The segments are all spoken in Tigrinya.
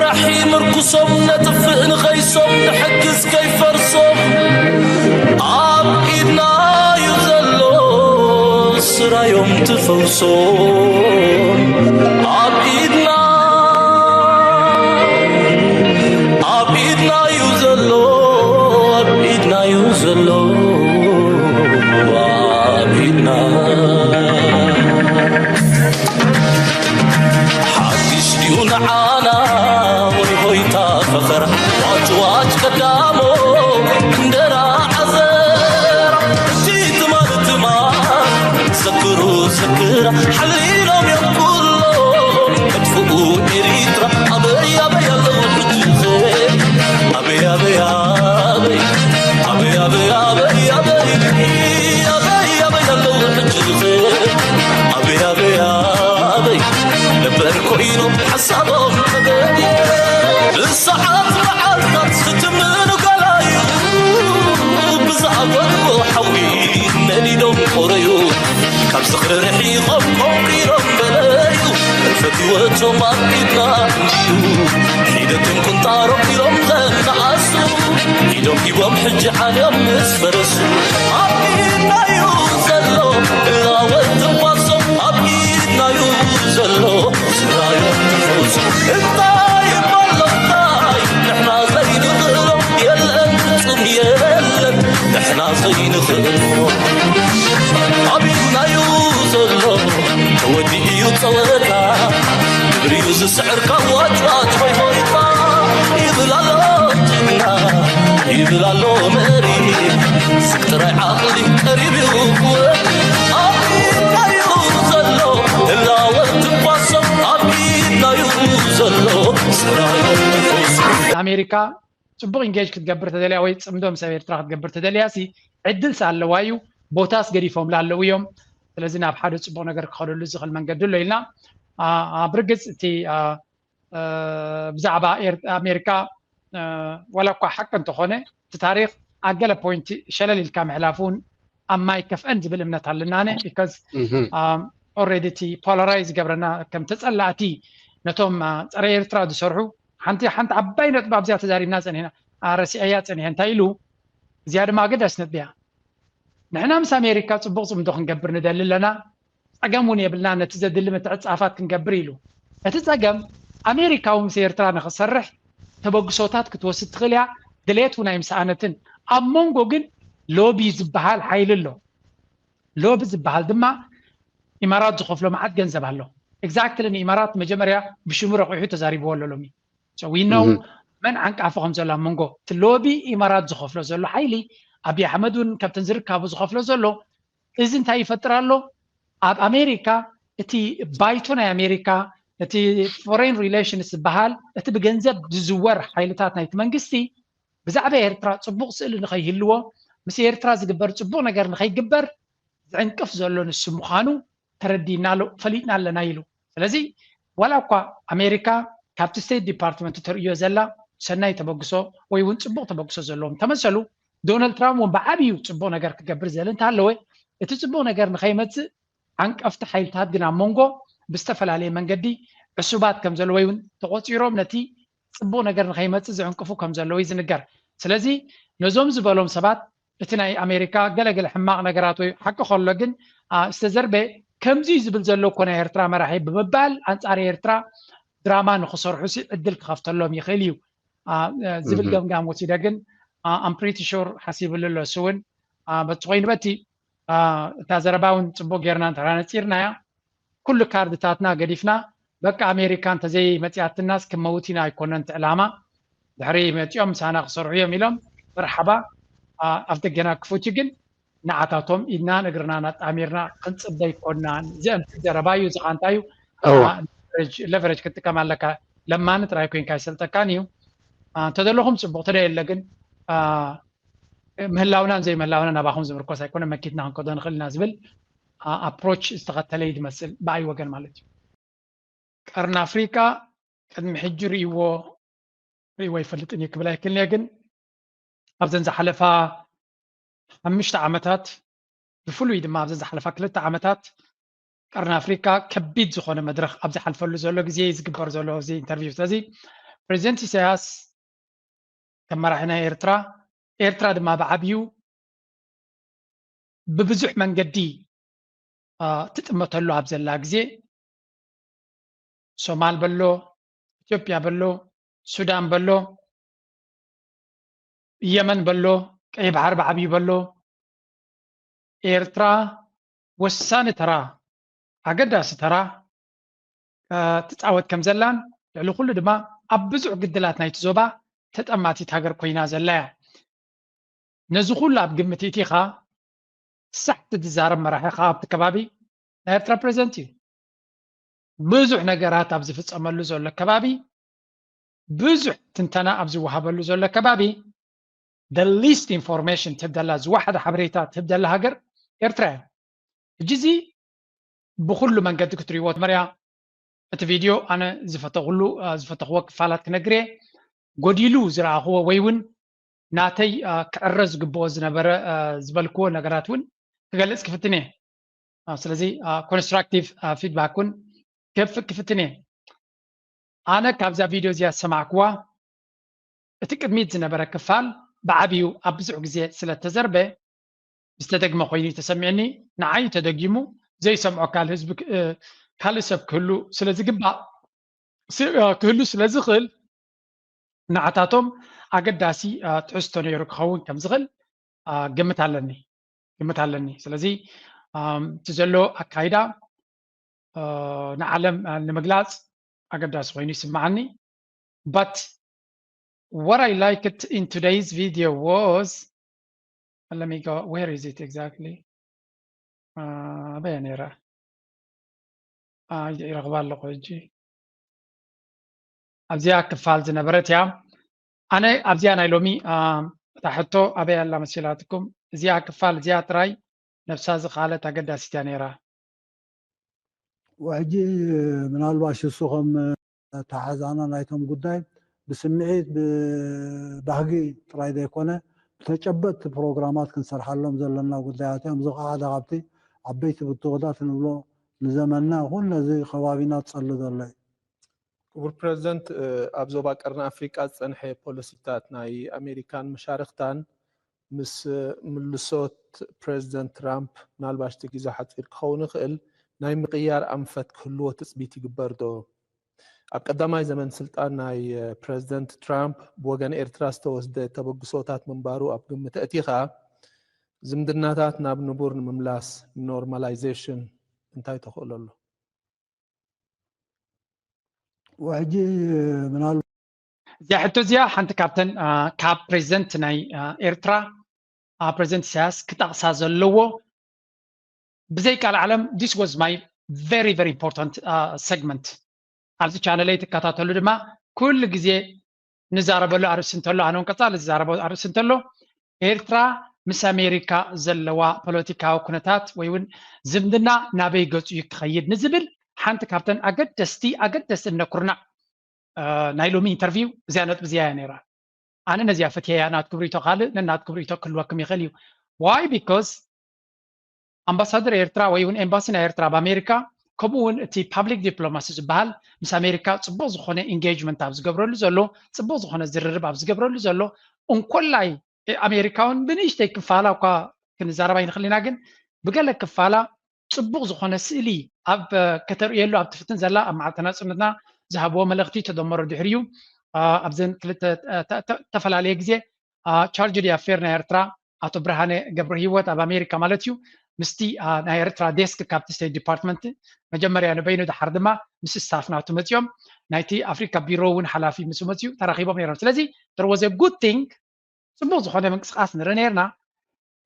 ኣሒ ምርኩሶም ነጥፍእ ንኸይሶም ንሕግዝ ከይፈርሶም ኣብ ኢድና እዩ ዘሎ ስራዮም ትፈውሶም ኣብ ኢድና ኣብ ኢድና እዩ ዘሎ ኣብ ኢድና እዩ ዘሎ ኣብ ኢድና ሓድሽ ድዩ ንዓና ወይ ሆይታ ፈኸራ ዋጭ ዋጭ ቀዳሞ እንጀራ ዓዘራ እቲ ትማል ትማል ዘክሩ ዘክራ ሓሊሎም እዮም ኩሎም መጥፍኡ ኤሪትራ ኣበይ ኣበይ ኣለዉ ሕጂ ኣበይ ኣበይ ኣበይ ኣበይ ኣበይ ኣበይ ኣበይ ኣበይ ኣበይ ኣለዉ ሕጂ ኣበይ ኣበይ ኣበይ ነበር ኮይኖም ሓሳቦም ተገየ ብሰዓት መዓልታት ዝትምኑ ገላዩ ብዝኣፈትዎ ሓዊ ነዲዶም ቆረዩ ካብ ዝኽሪ ርሒቖም ቆንቂሮም በለዩ ሕልፈት ህይወቶም ኣብ ኢድና እንድዩ ሒደቶም ቁንጣሮም ኢሎም ዘነኣሱ ኢዶም ሂቦም ሕጂ ዓልዮም ምስ ፈረሱ ኣብ ኢድናዩ ዘሎ እላወት ትንፋሶም ኣብ ኢድናዩ ዘሎ ስራዮም ትፈውሱ እንታይ ይበሎ እንታይ ንሕና ዘይንኽእሎ የለን ፍጹም የለን ንሕና ዘይንኽእሎ ኣብ ኢድናዩ ዘሎ ተወዲኡ እዩ ጸወታ ግብሪኡ ዝስዕር ካብ ዋጭዋጭ ሆይ ሆይታ ይብል ኣሎ ጅግና ይብል ኣሎ መሪ ስቅ ጥራይ ዓቕሊ ቀሪብ እዩ ኣብ ኢድናዩ ዘሎ እላወት ትንፋሶም ኣብ ኢድናዩ ዘሎ ስራዮም ትፈውሱ ኣሜሪካ ፅቡቅ ኢንጌጅ ክትገብር ተደልያ ወይ ፅምዶ ምስ ኣብ ኤርትራ ክትገብር ተደልያ ሲ ዕድል ሲ ኣለዋ እዩ ቦታስ ገዲፎምላ ኣለዉ እዮም ስለዚ ናብ ሓደ ፅቡቅ ነገር ክኸደሉ ዝኽእል መንገዲ ኣሎ ኢልና ኣብ ርግፅ እቲ ብዛዕባ ኣሜሪካ ዋላ እኳ ሓቂ እንተኾነ እቲ ታሪክ ኣብ ገለ ፖይንት ሸለል ኢልካ ምሕላፍ እውን ኣብ ማይ ከፍአን ዝብል እምነት ኣለና ኣነ because already እቲ polarise ዝገብረና ከም ተፀላእቲ ነቶም ፀረ ኤርትራ ዝሰርሑ ሓንቲ ሓንቲ ዓባይ ነጥቢ ኣብዚኣ ተዛሪብና ፀኒሕና ረሲዐያ ፀኒሐ እንታይ ኢሉ እዚኣ ድማ ኣገዳሲ ነጥቢ እያ ንሕና ምስ ኣሜሪካ ፅቡቅ ፅምዶ ክንገብር ንደሊ ኣለና ፀገም እውን የብልና ነቲ ዘድሊ ምትዕፃፋት ክንገብር ኢሉ እቲ ፀገም ኣሜሪካ እውን ምስ ኤርትራ ንክሰርሕ ተበግሶታት ክትወስድ ትኽእል እያ ድሌት እውን ኣይምሰኣነትን ኣብ መንጎ ግን ሎቢ ዝበሃል ሓይሊ ኣሎ ሎቢ ዝበሃል ድማ ኢማራት ዝኸፍሎ መዓት ገንዘብ ኣሎ exactly ንኢማራት መጀመርያ ብሽሙ ረቂሑ ተዛሪብዎ ኣሎ ሎሚ so we know መን ዓንቃፊ ከም ዘሎ ኣብ መንጎ እቲ ሎቢ ኢማራት ዝኸፍሎ ዘሎ ሓይሊ ኣብይ ኣሕመድ እውን ካብተን ዝርካቡ ዝኸፍሎ ዘሎ እዚ እንታይ ይፈጥር ኣሎ ኣብ ኣሜሪካ እቲ ባይቶ ናይ ኣሜሪካ እቲ foreign relations ዝበሃል እቲ ብገንዘብ ዝዝወር ሓይልታት ናይቲ መንግስቲ ብዛዕባ ኤርትራ ፅቡቕ ስእሊ ንኸይህልዎ ምስ ኤርትራ ዝግበር ፅቡቕ ነገር ንኸይግበር ዝዕንቅፍ ዘሎ ንሱ ምዃኑ ተረዲእና ኣሎ ፈሊጥና ኣለና ኢሉ ስለዚ ዋላ እኳ ኣሜሪካ ካብቲ ስቴት ዲፓርትመንት ተርእዮ ዘላ ሰናይ ተበግሶ ወይ እውን ፅቡቕ ተበግሶ ዘለዎም ተመሰሉ ዶናልድ ትራምፕ እውን ብዓብዩ ፅቡቕ ነገር ክገብር ዝእል እንተሃለወ እቲ ፅቡቕ ነገር ንኸይመፅእ ዓንቀፍቲ ሓይልታት ግን ኣብ መንጎ ብዝተፈላለየ መንገዲ ዕሱባት ከም ዘለዉ ወይ እውን ተቆፂሮም ነቲ ፅቡቕ ነገር ንኸይመፅእ ዝዕንቅፉ ከም ዘለዉ እዩ ዝንገር ስለዚ ነዞም ዝበሎም ሰባት እቲ ናይ ኣሜሪካ ገለገለ ሕማቕ ነገራት ወይ ሓቂ ከሎ ግን ዝተዘርበ ከምዚ እዩ ዝብል ዘሎ እኮ ናይ ኤርትራ መራሒ ብምባል ኣንፃር ኤርትራ ድራማ ንክሰርሑ ሲ ዕድል ክኸፍተሎም ይኽእል እዩ ዝብል ገምጋም ወሲደ ግን ኣምፕሪቲ ሹር ሓሲብሉ ኣሎ እሱ እውን በቲ ኮይኑ በቲ እታ ዘረባ እውን ፅቡቅ ጌርና እንተራ ነፂርናያ ኩሉ ካርድታትና ገዲፍና በቃ ኣሜሪካ እንተዘይ መፂኣትናስ ክመውት ኢና ኣይኮነን እቲ ዕላማ ድሕሪ መፂኦም ምሳና ክሰርሑ እዮም ኢሎም መርሓባ ኣብ ደገና ክፉት እዩ ግን ንዓታቶም ኢድናን እግርናን ኣጣሚርና ክንፅበ ኣይኮናን እዚኦም ዘረባ እዩ ዝኻንታ እዩ ለቨረጅ ክትጥቀም ኣለካ ለማኒ ጥራይ ኮይንካ ይሰልጠካን እዩ እንተዘለኹም ፅቡቅ ተደየለ ግን ምህላውናን ዘይምህላውናን ናባኹም ዝምርኮስ ኣይኮነ መኪትና ክንከዶ ንኽእል ኢና ዝብል ኣፕሮች ዝተኸተለ እዩ ዝመስል ብኣይ ወገን ማለት እዩ ቀርኒ ኣፍሪቃ ቅድሚ ሕጂ ርእይዎ ርእይዎ ይፈልጥን እዩ ክብል ኣይክልንየ ግን ኣብዘን ዝሓለፋ ሓምሽተ ዓመታት ብፍሉይ ድማ ኣብዘን ዝሓለፋ ክልተ ዓመታት ቀርኒ ኣፍሪካ ከቢድ ዝኾነ መድረኽ ኣብ ዝሓልፈሉ ዘሎ ግዜ ዝግበር ዘሎ እዚ ኢንተርቪው ስለዚ ፕሬዚደንት ኢሳያስ ከም መራሒ ናይ ኤርትራ፣ ኤርትራ ድማ ብዓብዩ ብብዙሕ መንገዲ ትጥመተሉ ኣብ ዘላ ግዜ፣ ሶማል በሎ፣ ኢትዮጵያ በሎ፣ ሱዳን በሎ፣ የመን በሎ፣ ቀይ ባሕር ብዓብዩ በሎ፣ ኤርትራ ወሳኒ ተራ፣ ኣገዳሲ ተራ ትፃወት ከም ዘላን፣ ልዕሊ ኩሉ ድማ ኣብ ብዙሕ ግድላት ናይቲ ዞባ ተጠማቲት ሃገር ኮይና ዘላ እያ። ነዚ ኩሉ ኣብ ግምት እቲኻ ሳሕቲ ዝዛረብ መራሒ ካብ ኣብቲ ከባቢ ናይ ኤርትራ ፕሬዚደንት እዩ። ብዙሕ ነገራት ኣብ ዝፍፀመሉ ዘሎ ከባቢ፣ ብዙሕ ትንተና ኣብ ዝወሃበሉ ዘሎ ከባቢ፣ the least information ትህብ ዘላ፣ ዝወሓደ ሓበሬታ ትህብ ዘላ ሃገር ኤርትራ እያ። ሕጂ እዚ ብኩሉ መንገዲ ክትሪእዎ መርያ እቲ ቪድዮ ኣነ ዝፈተኹሉ ዝፈተኽዎ ክፋላት ክነግር እየ። ጎዲሉ ዝረኣኽዎ ወይ እውን ናተይ ክዕረ ዝግብኦ ዝነበረ ዝበልክዎ ነገራት እውን ክገልፅ ክፍትን እየ። ስለዚ ኮንስትራክቲቭ ፊድባክ እውን ከፍቅ ክፍትን እየ። ኣነ ካብዛ ቪድዮ እዚኣ ዝሰማዕክዋ እቲ ቅድሚት ዝነበረ ክፋል ብዓብዩ ኣብ ብዙሕ ግዜ ስለ ተዘርበ ዝተደግመ ኮይኑ ተሰሚዕኒ። ንዓይ ተደጊሙ ዘይሰምዖ ካልእ ህዝቢ ካልእ ሰብ ክህሉ ስለ ዝግባእ ክህሉ ስለ ዝኽእል ንዓታቶም ኣገዳሲ ትሕዝቶ ነይሩ ክኸውን ከም ዝኽእል ግምት ኣለኒ ግምት ኣለኒ። ስለዚ እቲ ዘሎ ኣካይዳ ንዓለም ንምግላፅ ኣገዳሲ ኮይኑ ይስምዓኒ። But what I liked in today's video was, let me go, where is it exactly? ኣበይ ነይራ? ይረኽባ ኣለኹ ሕጂ። ኣብዚኣ ክፋል ዝነበረት እያ። ኣነ ኣብዚኣ ናይ ሎሚ እታ ሕቶ ኣበይ ኣላ መሲላትኩም? እዚኣ ክፋል እዚኣ ጥራይ ነብሳ ዝኻለት ኣገዳሲት እያ ነይራ። ሕጂ ምናልባሽ እሱ ከም ኣተሓዛና ናይቶም ጉዳይ ብስምዒት ብባህጊ ጥራይ ዘይኮነ ብተጨበጥቲ ፕሮግራማት ክንሰርሓሎም ዘለና ጉዳያት እዮም። እዚ ከዓ ሓደ ካብቲ ዓበይቲ ብድሆታት ንብሎ ንዘመንና ይኹን ነዚ ከባቢና ዝፀሉ ዘሎ እዩ። ክቡር ፕረዚደንት፣ ኣብ ዞባ ቀርኒ ኣፍሪቃ ዝጸንሐ ፖሊሲታት ናይ ኣሜሪካን መሻርኽታን ምስ ምልሶት ፕረዚደንት ትራምፕ ምናልባሽ እቲ ግዜ ሓጺር ክኸውን ይኽእል ናይ ምቕያር ኣንፈት ክህልዎ ትጽቢት ይግበር ዶ? ኣብ ቀዳማይ ዘመን ስልጣን ናይ ፕረዚደንት ትራምፕ ብወገን ኤርትራ ዝተወስደ ተበግሶታት ምንባሩ ኣብ ግምት ኣእቲኻ ዝምድናታት ናብ ንቡር ንምምላስ ኖርማላይዜሽን እንታይ ተኽእሎ ኣሎ? ሕጂ ምናልባት እዚኣ ሕቶ እዚኣ ሓንቲ ካብተን ካብ ፕሬዚደንት ናይ ኤርትራ ፕሬዚደንት ኢሳያስ ክጠቕሳ ዘለዎ ብዘይ ቃል ዓለም this was my very very important segment። ኣብዚ ቻነለይ ትከታተሉ ድማ ኩሉ ግዜ ንዛረበሉ ኣርእስቲ እንተሎ ኣነ እውን ቀፃሊ ዝዛረቦ ኣርእስቲ እንተሎ ኤርትራ ምስ ኣሜሪካ ዘለዋ ፖለቲካዊ ኩነታት ወይ እውን ዝምድና ናበይ ገፁ እዩ ክኸይድ ንዝብል ሓንቲ ካብተን ኣገደስቲ ኣገደስቲ እነኩርናዕ ናይ ሎሚ ኢንተርቪው እዚኣ ነጥቢ እዚኣ እያ ነይራ። ኣነ ነዚኣ ፈትየያ ናትኩም ርእይቶ ካልእ ነናትኩም ርእይቶ ክህልወኩም ይኽእል እዩ። Why? Because ኣምባሳደር ኤርትራ ወይ እውን ኤምባሲ ናይ ኤርትራ ኣብ ኣሜሪካ ከምኡ እውን እቲ ፓብሊክ ዲፕሎማሲ ዝበሃል ምስ ኣሜሪካ ፅቡቕ ዝኾነ ኢንጌጅመንት ኣብ ዝገብረሉ ዘሎ ፅቡቕ ዝኾነ ዝርርብ ኣብ ዝገብረሉ ዘሎ እንኮላይ ኣሜሪካ እውን ብንእሽተይ ክፋላ እኳ ክንዛረብ ኣይንኽእል ኢና ግን ብገለ ክፋላ ፅቡቕ ዝኾነ ስእሊ ኣብ ከተርእየሉ ኣብ ትፍትን ዘላ ኣብ መዓልቲ ናፅነትና ዝሃብዎ መልእኽቲ ተደመሮ ድሕሪኡ ኣብዘን ክልተ ዝተፈላለየ ግዜ ቻርጅ ዲ ኣፌር ናይ ኤርትራ ኣቶ ብርሃነ ገብረ ህይወት ኣብ ኣሜሪካ ማለት እዩ ምስቲ ናይ ኤርትራ ዴስክ ካብቲ ስቴት ዲፓርትመንት መጀመርያ ንበይኑ ድሓር ድማ ምስ ስታፍ ናቱ መፅኦም ናይቲ ኣፍሪካ ቢሮ እውን ሓላፊ ምስ መፅኡ ተራኺቦም ነይሮም ስለዚ there was a good thing ፅቡቅ ዝኾነ ምንቅስቃስ ንርኢ ነርና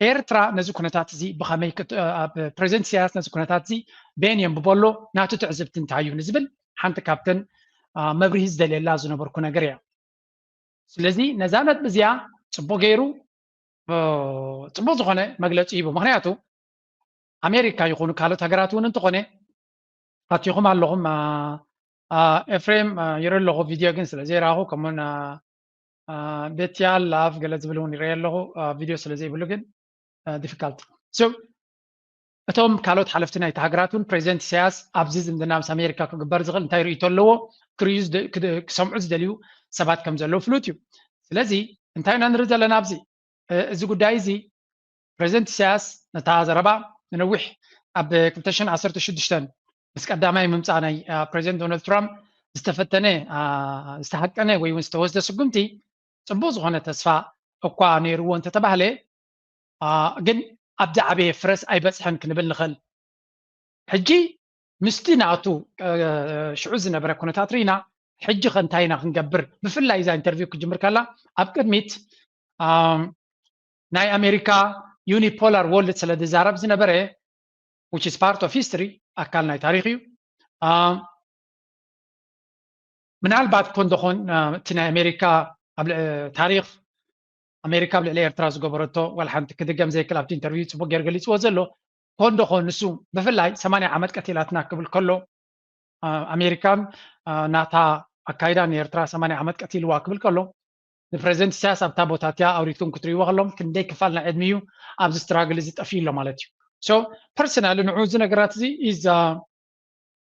ኤርትራ ነዚ ኩነታት እዚ ብከመይ ፕሬዚደንት ኢሳያስ ነዚ ኩነታት እዚ በየን የንብቦ ኣሎ ናቱ ትዕዝብቲ እንታይ እዩ ንዝብል ሓንቲ ካብተን መብርሂ ዝደልየላ ዝነበርኩ ነገር እያ ስለዚ ነዛ ነጥቢ እዚኣ ፅቡቅ ገይሩ ፅቡቅ ዝኾነ መግለፂ ሂቡ ምክንያቱ ኣሜሪካ ይኹኑ ካልኦት ሃገራት እውን እንተኾነ ኣቲኹም ኣለኹም ኤፍሬም ይርኢ ኣለኹ ቪድዮ ግን ስለ ዘይረኣኹ ከምኡን ቤትያ ላቭ ገለ ዝብል እውን ይረአ ኣለኹ ቪድዮ ስለ ዘይብሉ ግን ዲፊካልት እቶም ካልኦት ሓለፍቲ ናይቲ ሃገራት እውን ፕሬዚደንት ኢሳያስ ኣብዚ ዝምድና ምስ ኣሜሪካ ክግበር ዝኽእል እንታይ ርእይቶ ኣለዎ ክርእዩ ዝደ- ክደ- ክሰምዑ ዝደልዩ ሰባት ከም ዘለዉ ፍሉጥ እዩ። ስለዚ እንታይ ኢና ንርኢ ዘለና ኣብዚ? እ፣ እዚ ጉዳይ እዚ ፕሬዚደንት ኢሳያስ ነታ ዘረባ ንነዊሕ ኣብ ክልተ ሽሕን ዓሰርተ ሽዱሽተን ምስ ቀዳማይ ምምፃእ ናይ ፕሬዚደንት ዶናልድ ትራምፕ ዝተፈተነ ዝተሃቀነ ወይ እውን ዝተወስደ ስጉምቲ ፅቡቅ ዝኮነ ተስፋ እኳ ነይርዎ እንተተባህለ ግን ኣብ ዝዓበየ ፍረስ ኣይበፅሐን ክንብል ንኽእል። ሕጂ ምስቲ ናቱ ሽዑ ዝነበረ ኩነታት ርኢና ሕጂ ከ እንታይ ኢና ክንገብር? ብፍላይ እዛ ኢንተርቪው ክጅምር ከላ ኣብ ቅድሚት ናይ ኣሜሪካ ዩኒፖላር ወርልድ ስለ ዝዛረብ ዝነበረ which is part of history ኣካል ናይ ታሪክ እዩ። ምናልባት ኮን ደኾን እቲ ናይ ኣሜሪካ ኣብ ታሪክ ኣሜሪካ ኣብ ልዕሊ ኤርትራ ዝገበረቶ ዋላ ሓንቲ ክድገም ዘይክል ኣብቲ ኢንተርቪው ፅቡቅ ገይሩ ገሊፅዎ ዘሎ ኮን ደኾን ንሱ ብፍላይ ሰማንያ ዓመት ቀቲላትና ክብል ከሎ ኣሜሪካን ናታ ኣካይዳ ንኤርትራ ሰማንያ ዓመት ቀቲልዋ ክብል ከሎ ንፕሬዚደንት ኢሳያስ ኣብታ ቦታ እቲኣ ኣውሪድኩም ክትርእይዎ ከሎም ክንደይ ክፋል ናይ ዕድሚኡ ኣብዚ ስትራግል እዚ ጠፊኡ ኣሎ ማለት እዩ። So personally ንዑ እዚ ነገራት እዚ is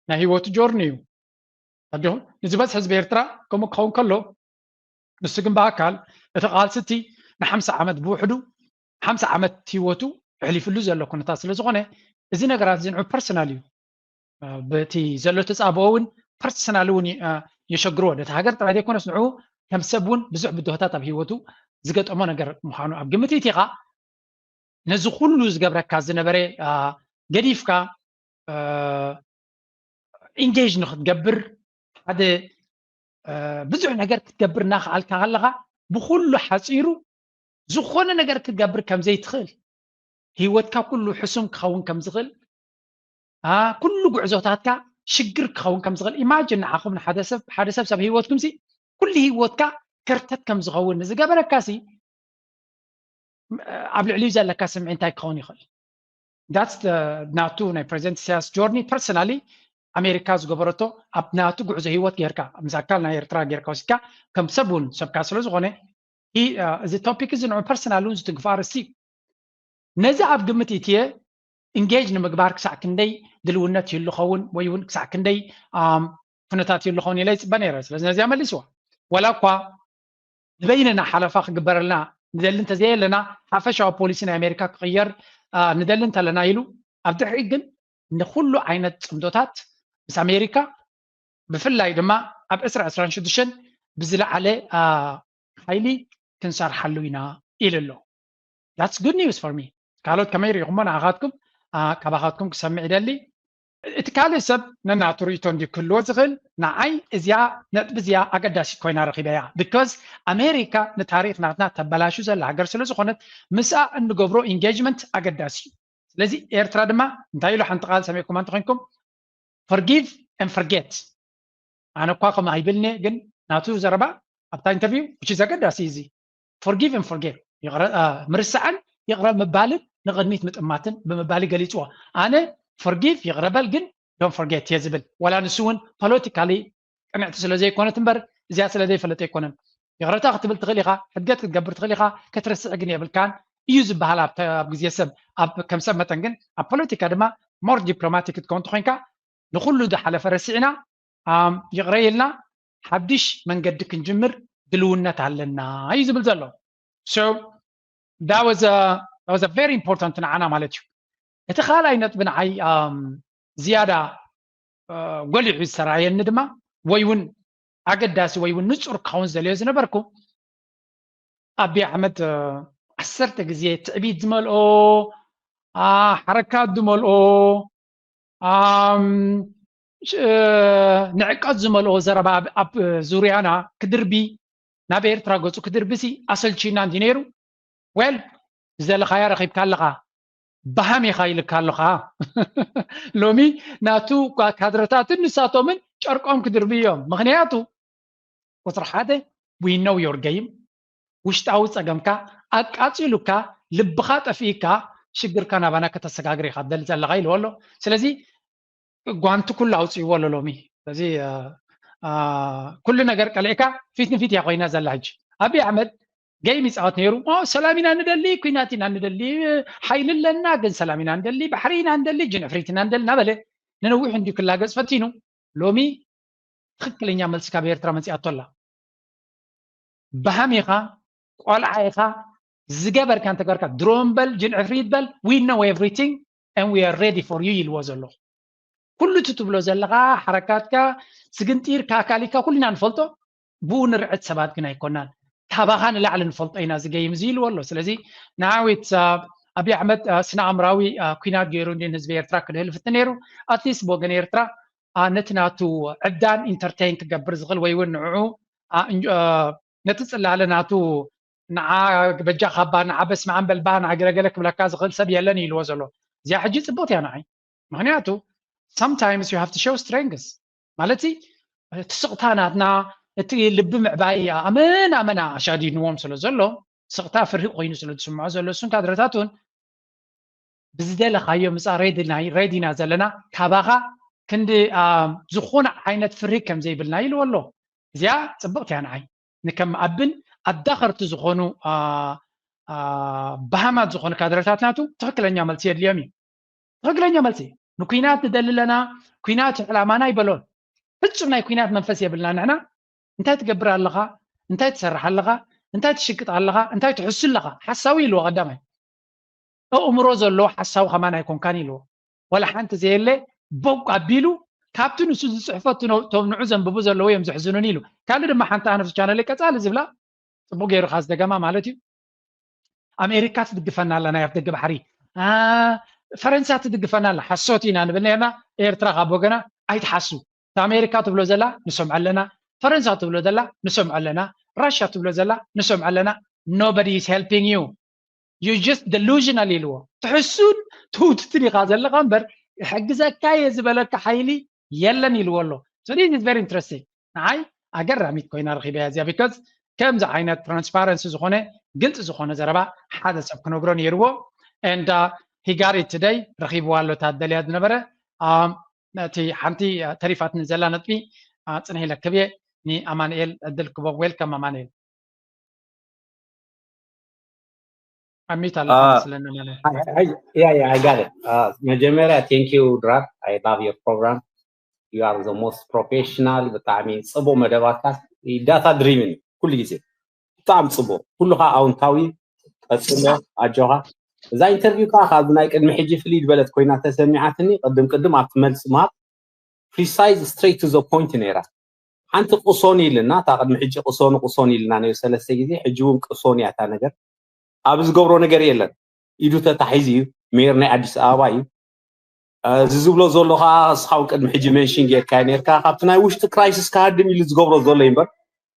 ናይ ህይወቱ ጆርኒ እዩ። ኣዲኹም ንዝበዝሕ ህዝቢ ኤርትራ ከምኡ ክኸውን ከሎ ንሱ ግን ብኣካል እቲ ቃልሲ እቲ ንሓምሳ ዓመት ብውሕዱ ሓምሳ ዓመት ህይወቱ ኣሕሊፍሉ ዘሎ ኩነታት ስለ ዝኾነ እዚ ነገራት እዚ ንዑ ፐርሰናል እዩ። በቲ ዘሎ ተፃብኦ እውን ፐርሰናል እውን የሸግርዎ ነቲ ሃገር ጥራይ ዘይኮነስ ንዑ ከም ሰብ እውን ብዙሕ ብድሆታት ኣብ ህይወቱ ዝገጠሞ ነገር ምዃኑ ኣብ ግምት ኢቲኻ ነዚ ኩሉ ዝገብረካ ዝነበረ ገዲፍካ ኢንጌጅ ንክትገብር ሓደ ብዙሕ ነገር ክትገብር እናክኣልካ ከለካ ብኩሉ ሓፂሩ ዝኾነ ነገር ክትገብር ከምዘይትኽእል ህይወትካ ኩሉ ሕሱም ክኸውን ከምዝኽእል ኩሉ ጉዕዞታትካ ሽግር ክኸውን ከምዝኽእል ኢማጅን ንዓኹም ንሓደ ሰብ ሓደ ሰብ ሰብ ህይወትኩም ሲ ኩሉ ህይወትካ ከርተት ከምዝኸውን ንዝገበረካ ሲ ኣብ ልዕሊኡ ዘለካ ስምዒ እንታይ ክኸውን ይኽእል that's ናቱ ናይ ፕሬዚደንት ኢሳያስ ጆርኒ ፐርሰናሊ ኣሜሪካ ዝገበረቶ ኣብ ናቱ ጉዕዞ ህይወት ጌርካ ምስ ኣካል ናይ ኤርትራ ጌርካ ወሲድካ ከም ሰብ እውን ሰብካ ስለ ዝኾነ እዚ ቶፒክ እዚ ንዑ ፐርሰናል እውን ዝትንክፎ ኣርእስቲ እዩ ነዚ ኣብ ግምት ኢትየ ኢንጌጅ ንምግባር ክሳዕ ክንደይ ድልውነት ይህሉ ኸውን ወይ እውን ክሳዕ ክንደይ ኩነታት ይህሉ ኸውን ኢለ ይፅበ ነይረ ስለዚ ነዚኣ መሊስዋ ወላ እኳ ንበይንና ሓለፋ ክግበረልና ንደሊ እንተዘየለና ሓፈሻዊ ፖሊሲ ናይ ኣሜሪካ ክቕየር ንደሊ እንተለና ኢሉ ኣብ ድሕሪት ግን ንኩሉ ዓይነት ፅምዶታት ምስ ኣሜሪካ ብፍላይ ድማ ኣብ ዕስራ ዕስራን ሽዱሽተን ብዝለዓለ ሓይሊ ክንሰርሓሉ ኢና ኢሉ ኣሎ that's good news for me ካልኦት ከመይ ርኢኹሞ ንዓኻትኩም ካባኻትኩም ክሰምዕ ይደሊ እቲ ካልእ ሰብ ነናቱ ርእቶ እንዲ ክህልዎ ዝኽእል ንዓይ እዚኣ ነጥቢ እዚኣ ኣገዳሲት ኮይና ረኺበያ because ኣሜሪካ ንታሪክ ናትና ተበላሹ ዘላ ሃገር ስለ ዝኾነት ምስኣ እንገብሮ ኢንጌጅመንት ኣገዳሲ እዩ ስለዚ ኤርትራ ድማ እንታይ ኢሉ ሓንቲ ቃል ሰሚዕኩማ እንተኮይንኩም forgive and forget ኣነ እኳ ከም ኣይብልኒ ግን ናቱ ዘረባ ኣብታ ኢንተርቪው which is ኣገዳሲ እዚ forgive and forget ምርሳዕን ይቕረ ምባልን ንቕድሚት ምጥማትን ብምባል ገሊፅዎ ኣነ forgive ይቕረ በል ግን don't forget እየ ዝብል ዋላ ንሱ እውን ፖለቲካሊ ቅንዕቲ ስለ ዘይኮነት እምበር እዚኣ ስለ ዘይፈለጠ ኣይኮነን ይቕረታ ክትብል ትኽእል ኢኻ ሕድገት ክትገብር ትኽእል ኢኻ ክትርስዕ ግን የብልካን እዩ ዝበሃል ኣብ ግዜ ሰብ ኣብ ከም ሰብ መጠን ግን ኣብ ፖለቲካ ድማ more diplomatic ክትከውን ትኾይንካ ንኩሉ ዝሓለፈ ረሲዕና ይቕረ ኢልና ሓድሽ መንገዲ ክንጅምር ድልውነት ኣለና እዩ ዝብል ዘሎ so that was a, that was a very important ንዓና ማለት እዩ እቲ ካልኣይ ነጥቢ ንዓይ ዝያዳ ጎሊሑ ዝተረኣየኒ ድማ ወይ እውን ኣገዳሲ ወይ እውን ንፁር ክኸውን ዝደልዮ ዝነበርኩ ኣቢ ኣሕመድ ዓሰርተ ግዜ ትዕቢት ዝመልኦ ሓረካት ዝመልኦ ንዕቀት ዝመልኦ ዘረባ ኣብ ዙርያና ክድርቢ ናብ ኤርትራ ገፁ ክድርቢ ሲ ኣሰልቺና እንዲ ነይሩ well ዝደለኻያ ረኺብካ ኣለኻ በሃም ኢኻ ኢልካ ኣለኻ ሎሚ ናቱ ካድረታትን ንሳቶምን ጨርቆም ክድርቢ እዮም ምክንያቱ ቁፅሪ ሓደ we know your game ውሽጣዊ ፀገምካ ኣቃፂሉካ ልብኻ ጠፊእካ ሽግርካ ናባና ከተሰጋግር ኢኻ ትደሊ ዘለኻ ኢልዎ ኣሎ ስለዚ ጓንቲ ኩሉ ኣውፅእዎ ኣሎ ሎሚ ስለዚ ኩሉ ነገር ቀሊዕካ ፊት ንፊት እያ ኮይና ዘላ ሕጂ ኣብይ ኣሕመድ ገይም ይፃወት ነይሩ ሰላም ኢና ንደሊ ኩናት ኢና ንደሊ ሓይሊ ኣለና ግን ሰላም ኢና ንደሊ ባሕሪ ኢና ንደሊ ጅንዕፍሪት ኢና ንደሊ እናበለ ንነዊሕ እንዲዩ ክላገፅ ፈቲኑ ሎሚ ትኽክለኛ መልሲ ካብ ኤርትራ መፂኣቶ ኣላ። በሃም ኢኻ፣ ቆልዓ ኢኻ፣ ዝገበርካ እንተገበርካ፣ ድሮን በል ጅን ዕፍሪት በል፣ we know everything and we are ready for you ኢልዎ ዘሎ። ኩሉ እቲ ትብሎ ዘለኻ ሓረካትካ፣ ስግንጢርካ፣ ኣካሊካ ኩልና ንፈልጦ። ብኡ ንርዕድ ሰባት ግን ኣይኮናን። ካባኻ ንላዕሊ ንፈልጦ ኢና እዚ ገይም እዚ ኢልዎ ኣሎ። ስለዚ ንዓዊት ኣብይ ኣሕመድ ስነ ኣእምራዊ ኩናት ገይሩ እንዲን ህዝቢ ኤርትራ ክድህል ፍትን ነይሩ። ኣትሊስት ብወገን ኤርትራ ነቲ ናቱ ዕብዳን ኢንተርቴን ክገብር ዝኽእል ወይ እውን ንዕኡ ነቲ ጽላለ ናቱ ንዓ በጃ ካባ ንዓ በስመ ኣንበልባ ንዓ ገለገለ ክብለካ ዝኽእል ሰብ የለን ኢልዎ ዘሎ። እዚኣ ሕጂ ጽቡቕት እያ ንዓይ። ምኽንያቱ sometimes you have to show strength ማለት እቲ ስቕታ ናትና እቲ ልቢ ምዕባይ ኣመና ኣመና ኣሻዲድንዎም ስለ ዘሎ ስቕታ ፍርሂ ኮይኑ ስለ ዝስምዖ ዘሎ እሱን ካድረታቱን ብዝደለኻዮ ምፃ ሬዲና ዘለና ካባኻ ክንዲ ዝኾነ ዓይነት ፍርሂ ከም ዘይብልና ኢልዎ ኣሎ። እዚኣ ፅብቕቲ እያ ንዓይ። ንከም ኣብን ኣዳኸርቲ ዝኾኑ በሃማት ዝኾኑ ካድረታት ናቱ ትኽክለኛ መልሲ የድልዮም እዩ። ትኽክለኛ መልሲ ንኩናት ንደሊ ኣለና። ኩናት ዕላማና ይበሎን ፍፁም ናይ ኩናት መንፈስ የብልና ንሕና። እንታይ ትገብር ኣለኻ? እንታይ ትሰርሕ ኣለኻ? እንታይ ትሽቅጥ ኣለኻ? እንታይ ትሕሱ ኣለኻ? ሓሳዊ ኢልዎ ቀዳማይ። ኣእምሮ ዘለዎ ሓሳዊ ከማን ኣይኮንካን ኢልዎ። ወላ ሓንቲ ዘየለ ቦቅ ኣቢሉ ካብቲ ንሱ ዝፅሕፎ እቶም ንዑ ዘንብቡ ዘለዉ እዮም ዘሕዝኑን ኢሉ። ካልእ ድማ ሓንቲ ኣነፍቲ ቻነል ቀፃሊ ዝብላ ፅቡቅ ገይሩ ካብ ዝደገማ ማለት እዩ። ኣሜሪካ ትድግፈና ኣላ ናይ ኣፍደገ ባሕሪ፣ ፈረንሳ ትድግፈና ኣላ። ሓሶት ኢና ንብል ነርና። ኤርትራ ካብ ወገና ኣይትሓሱ። ኣሜሪካ ትብሎ ዘላ ንሰምዖ ኣለና፣ ፈረንሳ ትብሎ ዘላ ንሰምዖ ኣለና፣ ራሽያ ትብሎ ዘላ ንሰምዖ ኣለና። Nobody is helping you. You just delusional ኢልዎ። ትሕሱን ትውትትን ኢኻ ዘለኻ እምበር ይሕግዘካ እየ ዝበለካ ሓይሊ የለን ኢልዎ ኣሎ። So this is very interesting። ንዓይ ኣገራሚት ኮይና ረኺበያ እዚኣ because ከምዚ ዓይነት ትራንስፓረንሲ ዝኾነ ግልፂ ዝኾነ ዘረባ ሓደ ሰብ ክነግሮ ነይርዎ። And he got it today። ረኺብዋ ኣሎ እታ ደልያ ዝነበረ። እቲ ሓንቲ ተሪፋትኒ ዘላ ነጥቢ ፅንሒ ለክብ እየ ንኣማንኤል ዕድል ክቦ። ዌልካም ኣማንኤል። ኣሚት ኣለካ መስለኒ። Yeah, yeah, I got it. መጀመርያ thank you ድራር. I love your program. You are the most professional. ብጣዕሚ ፅቡቅ መደባትካ። Data driven ኩሉ ግዜ ብጣዕሚ ፅቡቅ፣ ኩሉ ከዓ ኣውንታዊ። ቀፅሎ፣ ኣጆኻ። እዛ ኢንተርቪው ከዓ ካብዚ ናይ ቅድሚ ሕጂ ፍልይ ዝበለት ኮይና ተሰሚዓትኒ። ቅድም ቅድም ኣብቲ መልሲ ምሃብ precise, straight to the point ነይራ። ሓንቲ ቅሶኒ ኢልና፣ እታ ቅድሚ ሕጂ ቅሶኒ ቅሶኒ ኢልና ነይሩ ሰለስተ ግዜ። ሕጂ እውን ቅሶኒ እያ እታ ነገር። ኣብ ዝገብሮ ነገር የለን። ኢዱ ተታሒዙ እዩ። ሜየር ናይ ኣዲስ ኣበባ እዩ። እዚ ዝብሎ ዘሎ ከዓ እስኻ እውን ቅድሚ ሕጂ መንሽን ጌርካ ነርካ። ካብቲ ናይ ውሽጢ ክራይሲስ ክሃድም ኢሉ ዝገብሮ ዘሎ እዩ እምበር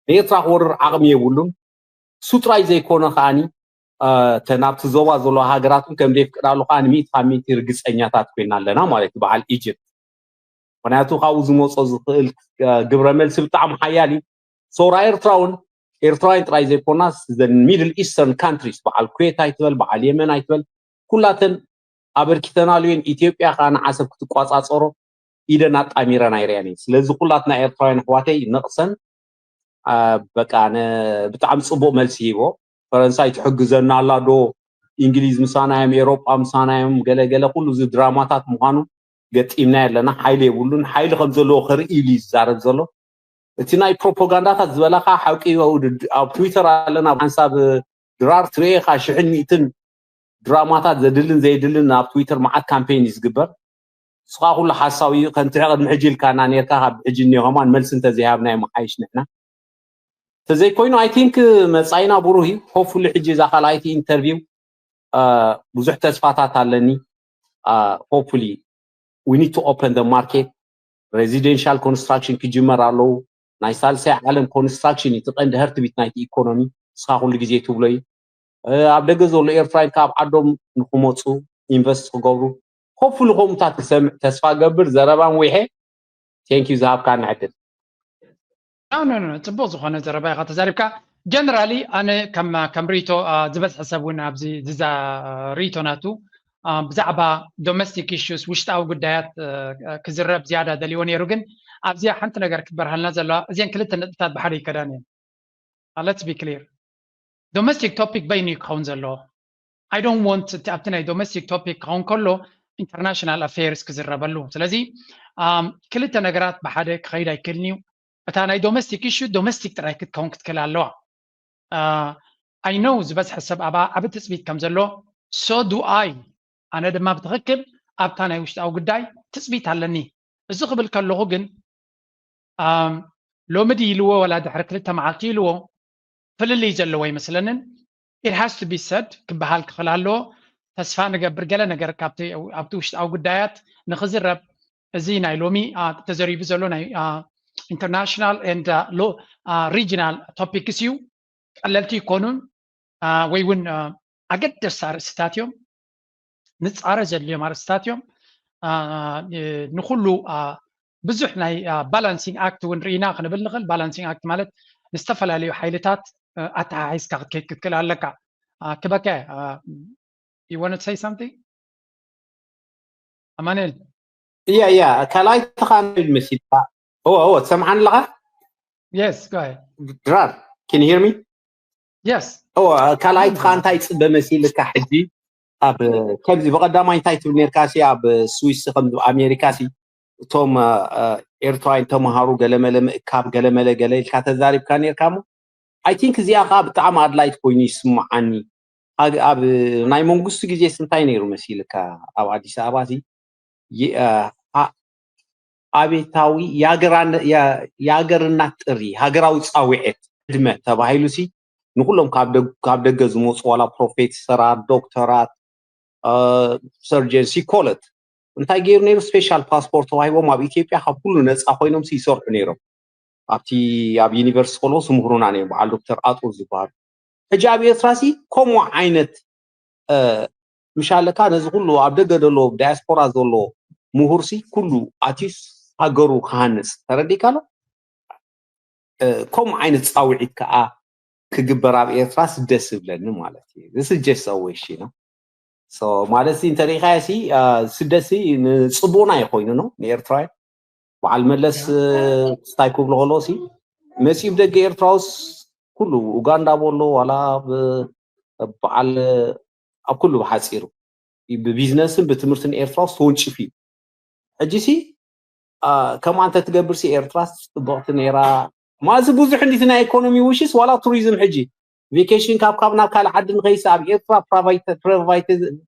ንኤርትራ ክወርር ዓቕሚ የብሉን። እሱ ጥራይ ዘይኮነ ከዓኒ እተን ኣብቲ ዞባ ዘለዋ ሃገራት እውን ከም ደየፍቅዳሉ ከዓ ንሚእቲ ካብ ሚእቲ ርግፀኛታት ኮይና ኣለና ማለት እዩ። በዓል ኢጅፕት ምክንያቱ ካብኡ ዝመፆ ዝኽእል ግብረ መልሲ ብጣዕሚ ሓያል እዩ። ሶራ ኤርትራ እውን ኤርትራውያን ጥራይ ዘይኮናስ ሚድል ኢስተርን ካንትሪስ በዓል ኩዌት ኣይትበል በዓል የመን ኣይትበል ኩላተን ኣበርኪተናሉ እየን። ኢትዮጵያ ከዓ ንዓሰብ ክትቋፃፀሮ ኢደን ኣጣሚረን ኣይርእያን እየን። ስለዚ ኩላትና ኤርትራውያን ኣሕዋተይ ነቕሰን በቃ ብጣዕሚ ፅቡቅ መልሲ ሂቦ። ፈረንሳይ ትሕግዘና ኣላ ዶ? እንግሊዝ ምሳና እዮም፣ ኤሮጳ ምሳና እዮም፣ ገለ ገለ ኩሉ እዚ ድራማታት ምዃኑ ገጢምና ኣለና። ሓይሊ የብሉን። ሓይሊ ከም ዘለዎ ከርኢ ኢሉ እዩ ዝዛረብ ዘሎ። እቲ ናይ ፕሮፓጋንዳታት ዝበላካ ሓቂ እዩ። ኣብ ትዊተር ኣለና፣ ኣብ ሓንሳብ ድራር ትርእኻ ሽሕን ሚእትን ድራማታት ዘድልን ዘይድልን ኣብ ትዊተር መዓት ካምፔን እዩ ዝግበር። ንስኻ ኩሉ ሓሳዊ እዩ። ከምቲ ቅድሚ ሕጂ ኢልካና ነርካ፣ ካብ ሕጂ እኒኦ ከማን መልሲ እንተዘይሃብና ይመሓይሽ ንሕና። ተዘይኮይኑ I think መጻኢና ብሩህ እዩ። Hopefully ሕጂ እዛ ካልኣይቲ ኢንተርቪው ብዙሕ ተስፋታት ኣለኒ። Hopefully we need to open the market. Residential construction ክጅመር ኣለዉ። ናይ ሳልሳይ ዓለም ኮንስትራክሽን እዩ እቲ ቀንዲ heartbeat ናይቲ ኢኮኖሚ። ንስኻ ኩሉ ግዜ ትብሎ እዩ። ኣብ ደገ ዘሎ ኤርትራውያን ካብ ዓዶም ንክመፁ ኢንቨስት ክገብሩ hopefully ከምኡታት ክሰምዕ ተስፋ ገብር። ዘረባ ምዊሐ። Thank you ዝሃብካኒ ዕድል። No, no, no, ፅቡቅ ዝኾነ ዘረባ ኢኻ ተዛሪብካ። ጀነራሊ ኣነ ከም ከም ሪቶ ዝበዝሐ ሰብ እውን ኣብዚ ዝዛ ሪቶ ናቱ ብዛዕባ ዶሜስቲክ ኢሹስ ውሽጣዊ ጉዳያት ክዝረብ ዝያዳ ደልዎ ነይሩ። ግን ኣብዚኣ ሓንቲ ነገር ክትበርሃልና ዘለዋ እዚአን ክልተ ነጥብታት ብሓደ ይከዳን እየን። Let's be clear. ዶሜስቲክ ቶፒክ በይኑ እዩ ክኸውን ዘለዎ። I don't want ኣብቲ ናይ ዶሜስቲክ ቶፒክ ክኸውን ከሎ ኢንተርናሽናል ኣፌርስ ክዝረበሉ። ስለዚ ክልተ ነገራት ብሓደ ክኸይድ ኣይክእልን እዩ። እታ ናይ domestic issue domestic ጥራይ ክትከውን ክትክእል ኣለዋ። I know ዝበዝሐ ሰብ ኣብኣ ዓቢ ትጽቢት ከም ዘሎ፣ so do I። ኣነ ድማ ብትኽክል ኣብታ ናይ ውሽጣዊ ጉዳይ ትጽቢት ኣለኒ። እዚ ክብል ከለኹ ግን ሎሚ ድዩ ኢልዎ ወላ ድሕሪ ክልተ መዓልቲ ኢልዎ ፍልልይ ዘለዎ ኣይመስለንን። It has to be said ክበሃል ክኽእል ኣለዎ። ተስፋ ንገብር ገለ ነገር ካብቲ ኣብቲ ውሽጣዊ ጉዳያት ንኽዝረብ እዚ ናይ ሎሚ ተዘሪቡ ዘሎ ናይ international and regional topics እዩ። ቀለልቲ ይኮኑን ወይ እውን ኣገደስቲ ኣርእስትታት እዮም። ንጻረ ዘድልዮም ኣርእስትታት እዮም። ንኩሉ ብዙሕ ናይ balancing act እውን ርኢና ክንብል ንኽእል። Balancing act ማለት ንዝተፈላለዩ ሓይልታት ኣተሓሒዝካ ክትከይድ ክትክእል ኣለካ። ክበከ you want to say something ኣማኑኤል? እያ እያ ካልኣይ ተኻንብል መሲልካ። እወ እወ ትሰምዓኒ ኣለኻ? Yes, go ahead. ድራር can you hear me? Yes. እወ ካልኣይ ተኻ እንታይ ጽበ መሲልካ ሕጂ ኣብ ከምዚ ብቐዳማይ እንታይ ትብል ነርካ ሲ ኣብ ስዊስ ከም ኣሜሪካ ሲ እቶም ኤርትራውያን ተምሃሩ ገለመለ ምእካብ ገለመለ ገለ ኢልካ ተዛሪብካ ነርካ እሞ I think እዚኣ ከዓ ብጣዕሚ ኣድላይት ኮይኑ ይስምዓኒ። ኣብ ናይ መንግስቱ ግዜስ እንታይ ነይሩ መሲልካ ኣብ ኣዲስ ኣበባ ሲ ኣቤታዊ የሃገርና ጥሪ ሃገራዊ ፃውዔት ዕድመ ተባሂሉ ሲ ንኩሎም ካብ ደገ ዝመፁ ዋላ ፕሮፌሰራት ዶክተራት ሰርጀንሲ ኮለት እንታይ ገይሩ ነይሩ special passport ተዋሂቦም ኣብ ኢትዮጵያ ካብ ኩሉ ነፃ ኮይኖም ሲ ይሰርሑ ነይሮም ኣብቲ ኣብ ዩኒቨርሲቲ ከለዎ ስምህሩና ነይሮም በዓል ዶክተር ኣጡ ዝበሃሉ ሕጂ ኣብ ኤርትራ ሲ ከምኡ ዓይነት ምሻለካ ነዚ ኩሉ ኣብ ደገ ዘሎ ዳያስፖራ ዘሎ ምሁር ሲ ኩሉ ኣትዩስ ሃገሩ ክሃንፅ ተረዲካ ኣሎ ከምኡ ዓይነት ፃውዒት ከዓ ክግበር ኣብ ኤርትራ ስደስ ዝብለኒ ማለት እዩ ዝስጀስ ሰዎች ነው ማለት ሲ እንተሪኢኻዮ ሲ ስደሲ ንፅቡና ይኮይኑ ነው ንኤርትራውያን በዓል መለስ ስታይ ክብሉ ከለዎ ሲ መፂኡ ብደገ ኤርትራ ውስ ኩሉ ኡጋንዳ በሎ ዋላ በዓል ኣብ ኩሉ ብሓፂሩ ብቢዝነስን ብትምህርትን ኤርትራ ውስ ተወንጭፍ እዩ ሕጂ ሲ ከምኣ እንተ ትገብር ሲ ኤርትራ ፅብቕቲ ነይራ ማዚ ብዙሕ እንዲቲ ናይ ኢኮኖሚ ውሽስ ዋላ ቱሪዝም ሕጂ ቬኬሽን ካብ ካብ ናብ ካልእ ዓዲ ንኸይሲ ኣብ ኤርትራ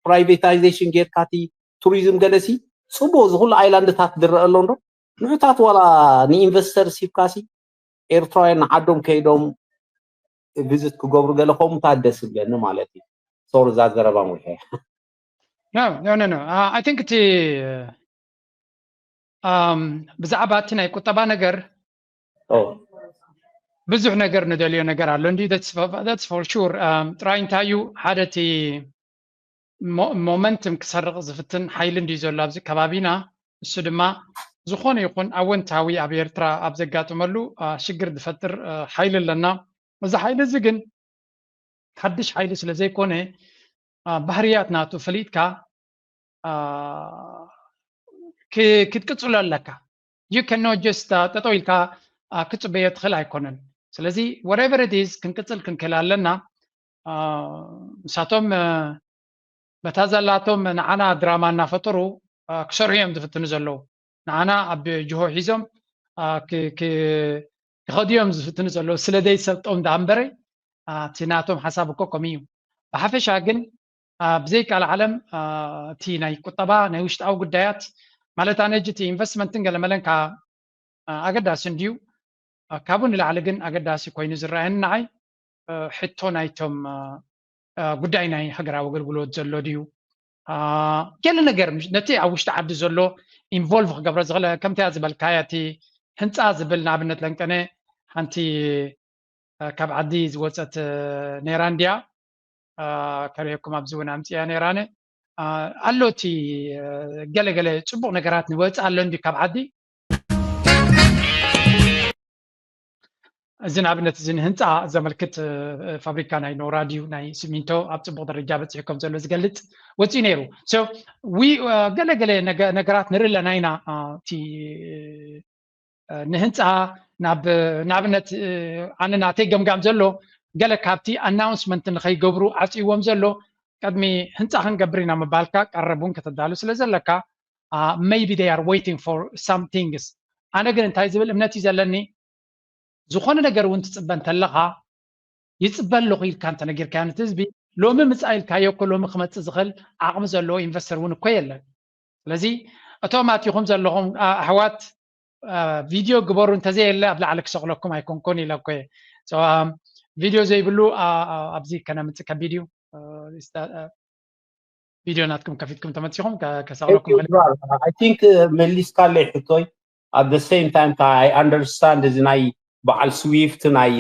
ፕራይቬታይዜሽን ጌርካቲ ቱሪዝም ገለሲ ፅቡቅ እዚ ኩሉ ኣይላንድታት ዝረአ ኣሎ እንዶ ንዑታት ዋላ ንኢንቨስተር ሲብካሲ ኤርትራውያን ንዓዶም ከይዶም ቪዝት ክገብሩ ገለ ከምኡታት ደስ ይብለኒ ማለት እዩ ሶሪ እዛ ዘረባ ሙልሐ no no no no I think እቲ ብዛዕባ እቲ ናይ ቁጠባ ነገር ብዙሕ ነገር ንደልዮ ነገር ኣሎ እንዲ that's for sure ጥራይ እንታይ እዩ ሓደ እቲ ሞመንትም ክሰርቕ ዝፍትን ሓይሊ እንድዩ ዘሎ ኣብዚ ከባቢና እሱ ድማ ዝኾነ ይኹን ኣወንታዊ ኣብ ኤርትራ ኣብ ዘጋጥመሉ ሽግር ዝፈጥር ሓይሊ ኣለና እዚ ሓይሊ እዚ ግን ሓድሽ ሓይሊ ስለ ዘይኮነ ባህርያት ናቱ ፈሊጥካ ክትቅፅሎ ኣለካ you cannot just ጠጠው ኢልካ ክትፅበዮ ትኽእል ኣይኮነን ስለዚ whatever it is ክንቅፅል ክንክእል ኣለና ንሳቶም በታ ዘላቶም ንዓና ድራማ እናፈጠሩ ክሰርሑ እዮም ዝፍትኑ ዘለዉ ንዓና ኣብ ጅሆ ሒዞም ክኸዱ እዮም ዝፍትኑ ዘለዉ ስለ ዘይሰልጦም ዳኣ እምበረ እቲ ናቶም ሓሳብ እኮ ከምኡ እዩ ብሓፈሻ ግን ብዘይካል ዓለም እቲ ናይ ቁጠባ ናይ ውሽጣዊ ጉዳያት ማለት ኣነ ሕጂ እቲ ኢንቨስትመንትን ገለመለን ከ ኣገዳሲ እንድዩ ካብኡ ንላዕሊ ግን ኣገዳሲ ኮይኑ ዝረኣየኒ ንዓይ ሕቶ ናይቶም ጉዳይ ናይ ሃገራዊ ኣገልግሎት ዘሎ ድዩ ገለ ነገር ነቲ ኣብ ውሽጢ ዓዲ ዘሎ ኢንቮልቭ ክገብሮ ዝኽእል ከምቲ ዝበልካያ እቲ ህንፃ ዝብል ንኣብነት ለንቀነ ሓንቲ ካብ ዓዲ ዝወፀት ነይራ እንድያ ከርእየኩም ኣብዚ እውን ኣምፅያ ነይራነ ኣሎ እቲ ገለገለ ፅቡቅ ነገራት ንወፅእ ኣሎ እንዲ ካብ ዓዲ እዚ ንኣብነት እዚ ንህንፃ ዘመልክት ፋብሪካ ናይ ኖራ ድዩ ናይ ሲሚንቶ ኣብ ፅቡቅ ደረጃ በፂሑ ከም ዘሎ ዝገልፅ ወፂኡ ነይሩ ገለገለ ነገራት ንርኢ ኣለና ኢና እቲ ንህንፃ ናብ ንኣብነት ኣነ ናተይ ገምጋም ዘሎ ገለ ካብቲ ኣናውንስመንት ንኸይገብሩ ዓፅይዎም ዘሎ ቅድሚ ህንፃ ክንገብር ኢና ምባልካ ቀረብ እውን ከተዳሉ ስለ ዘለካ maybe they are waiting for some things ኣነ ግን እንታይ ዝብል እምነት እዩ ዘለኒ ዝኾነ ነገር እውን ትፅበ እንተለኻ ይፅበ ኣለኹ ኢልካ እንተነጊርካዮ ነቲ ህዝቢ ሎሚ ምፃእ ኢልካዮ እኮ ሎሚ ክመፅእ ዝኽእል ዓቕሚ ዘለዎ ኢንቨስተር እውን እኮ የለን። ስለዚ እቶም ኣቲኹም ዘለኹም ኣሕዋት ቪድዮ ግበሩ እንተዘየለ ኣብ ላዕሊ ክሰቕለኩም ኣይኮንኩን ኢለ እኮ ቪድዮ ዘይብሉ ኣብዚ ከነምፅእ ከቢድ እዩ። ቪድዮ ናትኩም ከፊትኩም ተመፂኹም ከሰቕለኩም I think መሊስካለይ ሕቶይ። At the same time I understand እዚ ናይ በዓል ስዊፍት ናይ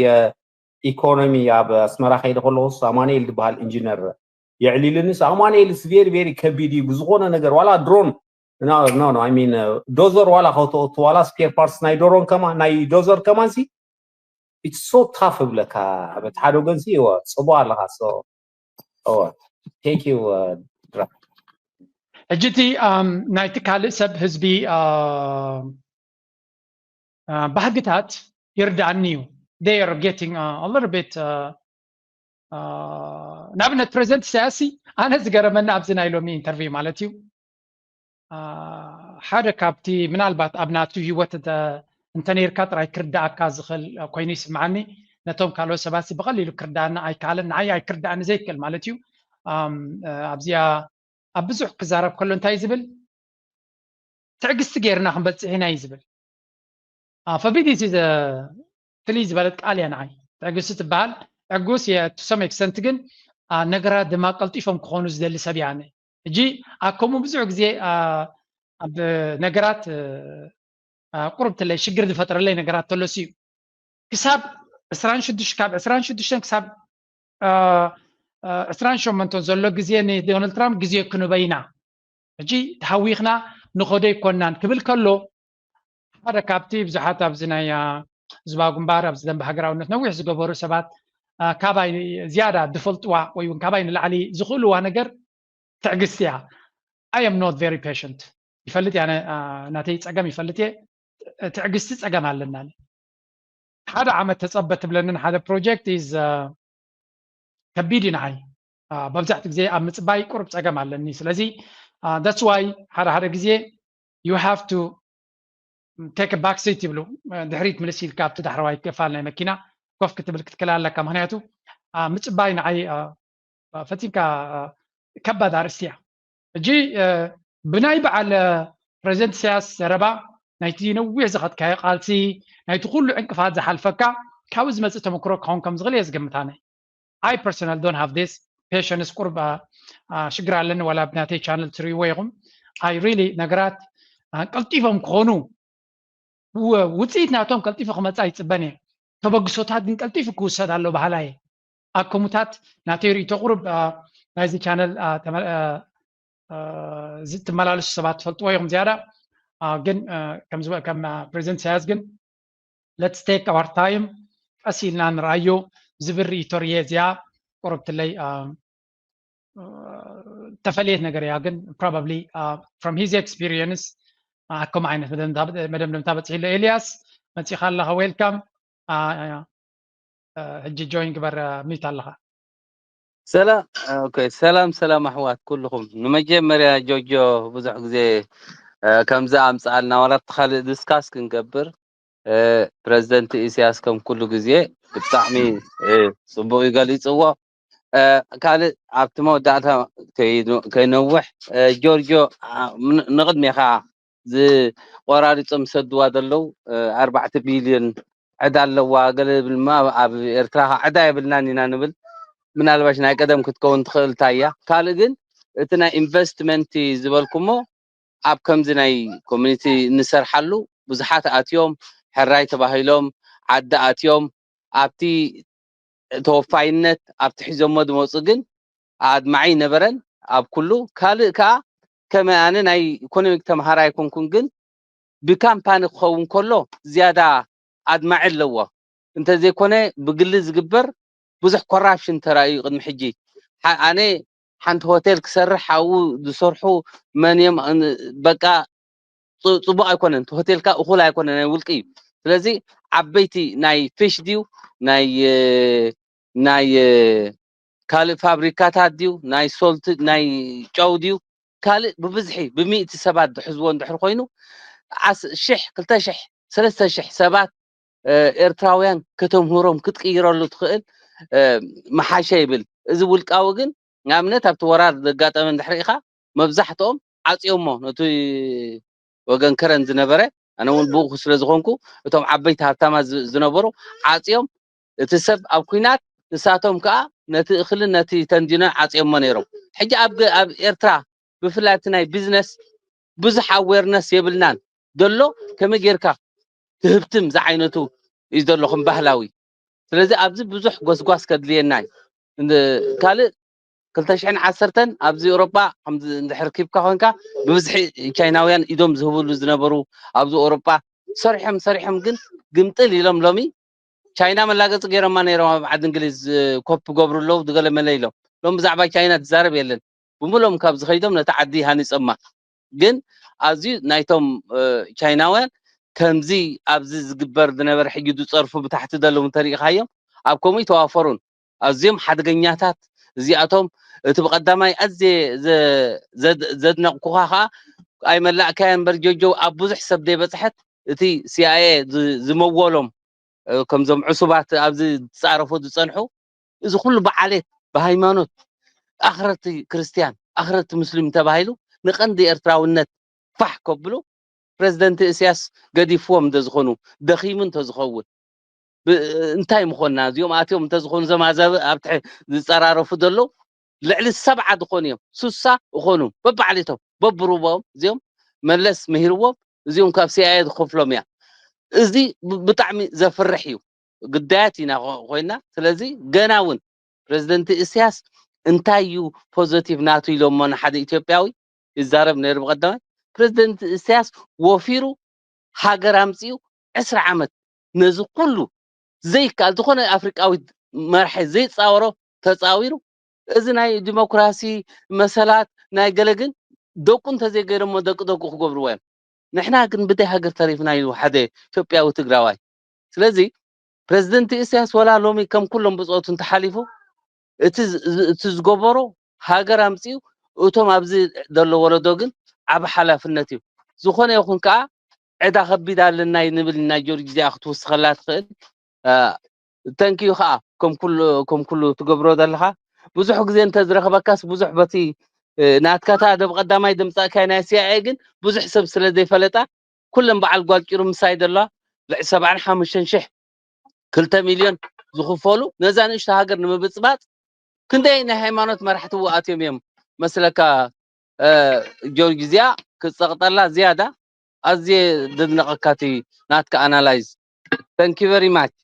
ኢኮኖሚ ኣብ ኣስመራ ከይደ ከለኹስ ኣማኑኤል ዝበሃል ኢንጂነር የዕሊልንስ ኣማኑኤልስ very very ከቢድ እዩ ብዝኾነ ነገር ዋላ ድሮን no no I mean ዶዘር ዋላ ከተእቱ ዋላ spare parts ናይ ዶሮን ከማ ናይ ዶዘር ከማንሲ it's so tough እብለካ። በቲ ሓደ ወገንሲ እወ ጽቡቕ ኣለኻ። So እወ thank you ድራ ሕጂ እቲ ናይቲ ካልእ ሰብ ህዝቢ ባህግታት ይርዳእኒ እዩ። They are getting a little bit ንኣብነት ፕሬዚደንት ኢሳያስ ኣነ ዝገረመኒ ኣብዚ ናይ ሎሚ ኢንተርቪው ማለት እዩ ሓደ ካብቲ ምናልባት ኣብ ናቱ ህይወት እንተነይርካ ጥራይ ክርዳእካ ዝኽእል ኮይኑ ይስምዓኒ። ነቶም ካልኦት ሰባት ብቐሊሉ ክርዳእና ኣይከኣለን፣ ንዓይ ኣይክርዳእኒ ዘይክእል ማለት እዩ። ኣብዚኣ ኣብ ብዙሕ ክዛረብ ከሎ እንታይ ዝብል ትዕግስቲ ጌርና ክንበፅሕ ኢና እዩ ዝብል። ፈቢዲቲ ፍልይ ዝበለት ቃል እያ ንዓይ። ትዕግስቲ ትበሃል ዕጉስ እየ to some extent፣ ግን ነገራት ድማ ቀልጢፎም ክኾኑ ዝደሊ ሰብ እያ። ሕጂ ኣብ ከምኡ ብዙሕ ግዜ ኣብ ነገራት ቁርብትለይ ሽግር ዝፈጥረለይ ነገራት ተሎሲ እዩ ክሳብ ዕስራን ሽዱሽተ ካብ ዕስራን ሽዱሽተን ክሳብ ዕስራን ሸሞንተን ዘሎ ግዜ ንዶናልድ ትራምፕ ግዜ ክንበይና ሕጂ ተሃዊኽና ንኸዶ ይኮናን ክብል ከሎ ሓደ ካብቲ ብዙሓት ኣብዚ ናይ ዝባ ግንባር ኣብዚ ደንበ ሃገራውነት ነዊሕ ዝገበሩ ሰባት ካባይ ዝያዳ ዝፈልጥዋ ወይ እውን ካባይ ንላዕሊ ዝኽእልዋ ነገር ትዕግስቲ እያ። I am not very patient ይፈልጥ እየ ናተይ ፀገም ይፈልጥ እየ። ትዕግስቲ ፀገም ኣለና። ሓደ ዓመት ተፀበ ትብለንን ሓደ ፕሮጀክት is ከቢድ እዩ ንዓይ። መብዛሕትኡ ግዜ ኣብ ምፅባይ ቁሩብ ፀገም ኣለኒ። ስለዚ that's why ሓደ ሓደ ግዜ you have to take back seat ይብሉ፣ ድሕሪት ምልስ ኢልካ ኣብቲ ዳሕረዋይ ክፋል ናይ መኪና ኮፍ ክትብል ክትክእል ኣለካ። ምክንያቱ ምፅባይ ንዓይ ፈፂምካ ከባድ ኣርእስቲ እያ። ሕጂ ብናይ በዓል ፕሬዚደንት ኢሳያስ ዘረባ ናይቲ ነዊሕ ዝኸድካዮ ቃልሲ ናይቲ ኩሉ ዕንቅፋት ዝሓልፈካ ካብኡ ዝመፅእ ተመክሮ ክኸውን ከም ዝኽእል እየ ዝገምት። ኣነ I personally don't have this patience። ቁርብ ሽግር ኣለኒ ዋላ ብናተይ ቻነል ትርእይዎ ኢኹም። I really ነገራት ቀልጢፎም ክኾኑ ውፅኢት ናቶም ቀልጢፉ ክመፅእ ኣይፅበን እየ። ተበግሶታት ግን ቀልጢፉ ክውሰድ ኣሎ በሃላይ እየ። ኣብ ከምኡታት ናተይ ርእይቶ ቁሩብ ናይዚ ቻነል ዝትመላለሱ ሰባት ትፈልጥዎ ኢኹም ዝያዳ። ግን ከም ፕሬዚደንት ኢሳያስ ግን let's take our time ቀስ ኢልና ንርኣዮ ዝብል ርእይቶ ርእየ እዚኣ ቁርብትለይ ተፈለየት ነገር እያ። ግን probably from his experience ከምኡ ዓይነት መደምደምታ በፂሑ ኣሎ። ኤልያስ መፂኻ ኣለኻ፣ welcome። ሕጂ join ግበር፣ mute ኣለኻ። ሰላም okay፣ ሰላም ሰላም ኣሕዋት ኩልኹም። ንመጀመርያ ጆርጆ ብዙሕ ግዜ ከምዚ ኣምፅኣልና ዋላ ኣብቲ ካልእ discuss ክንገብር ፕረዚደንት ኢሳያስ ከም ኩሉ ግዜ ብጣዕሚ ፅቡቕ እዩ ገሊፅዎ። ካልእ ኣብቲ መወዳእታ ከይነውሕ ጆርጆ ንቕድሜኻ ዝቆራሪፆም ዝሰድዋ ዘለዉ ኣርባዕተ ቢልዮን ዕዳ ኣለዋ ገለ ዝብል ድማ ኣብ ኤርትራ ከዓ ዕዳ የብልናን ኢና ንብል። ምናልባሽ ናይ ቀደም ክትከውን ትኽእል እያ። ካልእ ግን እቲ ናይ ኢንቨስትመንት ዝበልኩሞ ኣብ ከምዚ ናይ ኮሚኒቲ እንሰርሓሉ ብዙሓት ኣትዮም ሕራይ ተባሂሎም ዓዲ ኣትዮም ኣብቲ ተወፋይነት ኣብቲ ሒዞሞ ዝመፁ ግን ኣድማዒ ነበረን ኣብ ኩሉ። ካልእ ከዓ ከመይ ኣነ ናይ ኢኮኖሚክ ተምሃራይ ኣይኮንኩን፣ ግን ብካምፓኒ ክኸውን ከሎ ዝያዳ ኣድማዒ ኣለዎ። እንተዘይኮነ ብግሊ ዝግበር ብዙሕ ኮራፕሽን ተራእዩ ቅድሚ ሕጂ። ኣነ ሓንቲ ሆቴል ክሰርሕ ኣብኡ ዝሰርሑ መን እዮም በቃ ፅቡቅ ኣይኮነን። እቲ ሆቴልካ እኩል ኣይኮነን፣ ናይ ውልቂ እዩ። ስለዚ ዓበይቲ ናይ ፊሽ ድዩ ናይ ናይ ካልእ ፋብሪካታት ድዩ ናይ ሶልት ናይ ጨው ድዩ ካልእ ብብዝሒ ብሚእቲ ሰባት ዝሕዝዎ እንድሕር ኮይኑ ሽሕ ክልተ ሽሕ ሰለስተ ሽሕ ሰባት ኤርትራውያን ከተምህሮም ክትቅይረሉ ትኽእል ምሓሸ ይብል። እዚ ውልቃዊ ግን ንኣብነት ኣብቲ ወራር ዘጋጠመ እንድሕር ኢኻ መብዛሕትኦም ዓፅዮሞ ነቲ ወገን ከረን ዝነበረ ኣነ እውን ብኡ ስለ ዝኾንኩ እቶም ዓበይቲ ሃብታማት ዝነበሩ ዓፅዮም እቲ ሰብ ኣብ ኩናት ንሳቶም ከዓ ነቲ እኽልን ነቲ ተንዲኖን ዓፅዮሞ ነይሮም። ሕጂ ኣብ ኤርትራ ብፍላይ እቲ ናይ ቢዝነስ ብዙሕ ኣዌርነስ የብልናን ዘሎ ከመይ ጌርካ ትህብትም ዝዓይነቱ እዩ ዘሎ ከም ባህላዊ። ስለዚ ኣብዚ ብዙሕ ጎስጓስ ከድልየና እዩ። ካልእ ክልተ ሽሕን ዓሰርተን ኣብዚ ኤውሮጳ ከምዚ እንድሕር ኪብካ ኮንካ ብብዝሒ ቻይናውያን ኢዶም ዝህብሉ ዝነበሩ ኣብዚ ኤውሮጳ ሰሪሖም ሰሪሖም ግን ግምጥል ኢሎም ሎሚ ቻይና መላገፂ ገይሮማ ነይሮም ኣብ ዓዲ እንግሊዝ ኮፕ ገብሩ ኣለዉ ዝገለ መለ ኢሎም ሎም ብዛዕባ ቻይና ትዛረብ የለን ብምሎም ካብ ዝኸይዶም ነቲ ዓዲ ሃኒፆማ ግን ኣዝዩ ናይቶም ቻይናውያን ከምዚ ኣብዚ ዝግበር ዝነበረ ሕጂ ዝፀርፉ ብታሕቲ ዘለዉ እንተሪኢኻዮም ኣብ ከምኡ ይተዋፈሩን ኣዝዮም ሓደገኛታት እዚኣቶም እቲ ብቐዳማይ ኣዝየ ዘድነቕኩኻ ከዓ ኣይመላእካያ እምበር ጆጆ ኣብ ብዙሕ ሰብ ዘይበፅሐት እቲ ሲኣይኤ ዝመወሎም ከምዞም ዕሱባት ኣብዚ ዝፃረፉ ዝፀንሑ እዚ ኩሉ ብዓሌት ብሃይማኖት ኣኽረርቲ ክርስትያን ኣኽረርቲ ሙስሊም ተባሂሉ ንቐንዲ ኤርትራውነት ፋሕ ከብሉ ፕረዚደንት እስያስ ገዲፍዎም እንተዝኾኑ ደኺሙ እንተዝኸውን እንታይ ምኾንና እዚኦም ኣትዮም እንተዝኾኑ ዘማዘብ ኣብ ትሒ ዝፀራረፉ ዘለዉ ልዕሊ ሰብዓ ዝኾኑ እዮም ሱሳ ዝኾኑ በብዓሌቶም በብሩቦም እዚኦም መለስ ምሂርዎም እዚኦም ካብ ሲኣይኤ ዝኸፍሎም እያ እዚ ብጣዕሚ ዘፍርሕ እዩ ግዳያት ኢና ኮይና ስለዚ ገና እውን ፕረዚደንት እስያስ እንታይ እዩ ፖዘቲቭ ናቱ ኢሎሞ ንሓደ ኢትዮጵያዊ ይዛረብ ነይሩ ብቀዳማይ ፕረዚደንት እስያስ ወፊሩ ሃገር ኣምፅኡ ዕስራ ዓመት ነዚ ኩሉ ዘይከኣል ዝኾነ ኣፍሪቃዊ መራሒ ዘይፃወሮ ተፃዊሩ እዚ ናይ ዲሞክራሲ መሰላት ናይ ገለ ግን ደቁ እንተዘይገይሮሞ ደቂ ደቁ ክገብርዎ እዮም ንሕና ግን ብደይ ሃገር ተሪፍና ኢሉ ሓደ ኢትዮጵያዊ ትግራዋይ ስለዚ ፕረዚደንት ኢሳያስ ወላ ሎሚ ከም ኩሎም ብፆቱ እንተሓሊፉ እቲ ዝገበሮ ሃገር ኣምፅኡ እቶም ኣብዚ ዘሎ ወለዶ ግን ዓብ ሓላፍነት እዩ ዝኾነ ይኹን ከዓ ዕዳ ከቢድ ኣለና ንብል ናይ ጆርጅ እዚኣ ክትውስኸላ ትኽእል ተንክዩ ከዓ ከም ኩሉ ትገብሮ ዘለካ ብዙሕ ግዜ እንተዝረክበካስ ብዙሕ በቲ ናትካታ ደብ ቀዳማይ ደምፃእካይ ናይ ሲኣይኤ ግን ብዙሕ ሰብ ስለ ዘይፈለጣ ኩለን በዓል ጓል ጭሩ ምሳይ ዘለዋ ልዕ ሰብዓን ሓሙሽተን ሽሕ ክልተ ሚልዮን ዝኽፈሉ ነዛ ንእሽቶ ሃገር ንምብፅባፅ ክንደይ ናይ ሃይማኖት መራሕቲ ኣትዮም እዮም መስለካ ጆርጅ እዚኣ ክፀቕጠላ ዝያዳ ኣዝየ ዘድነቐካ እቲ ናትካ ኣናላይዝ thank you very much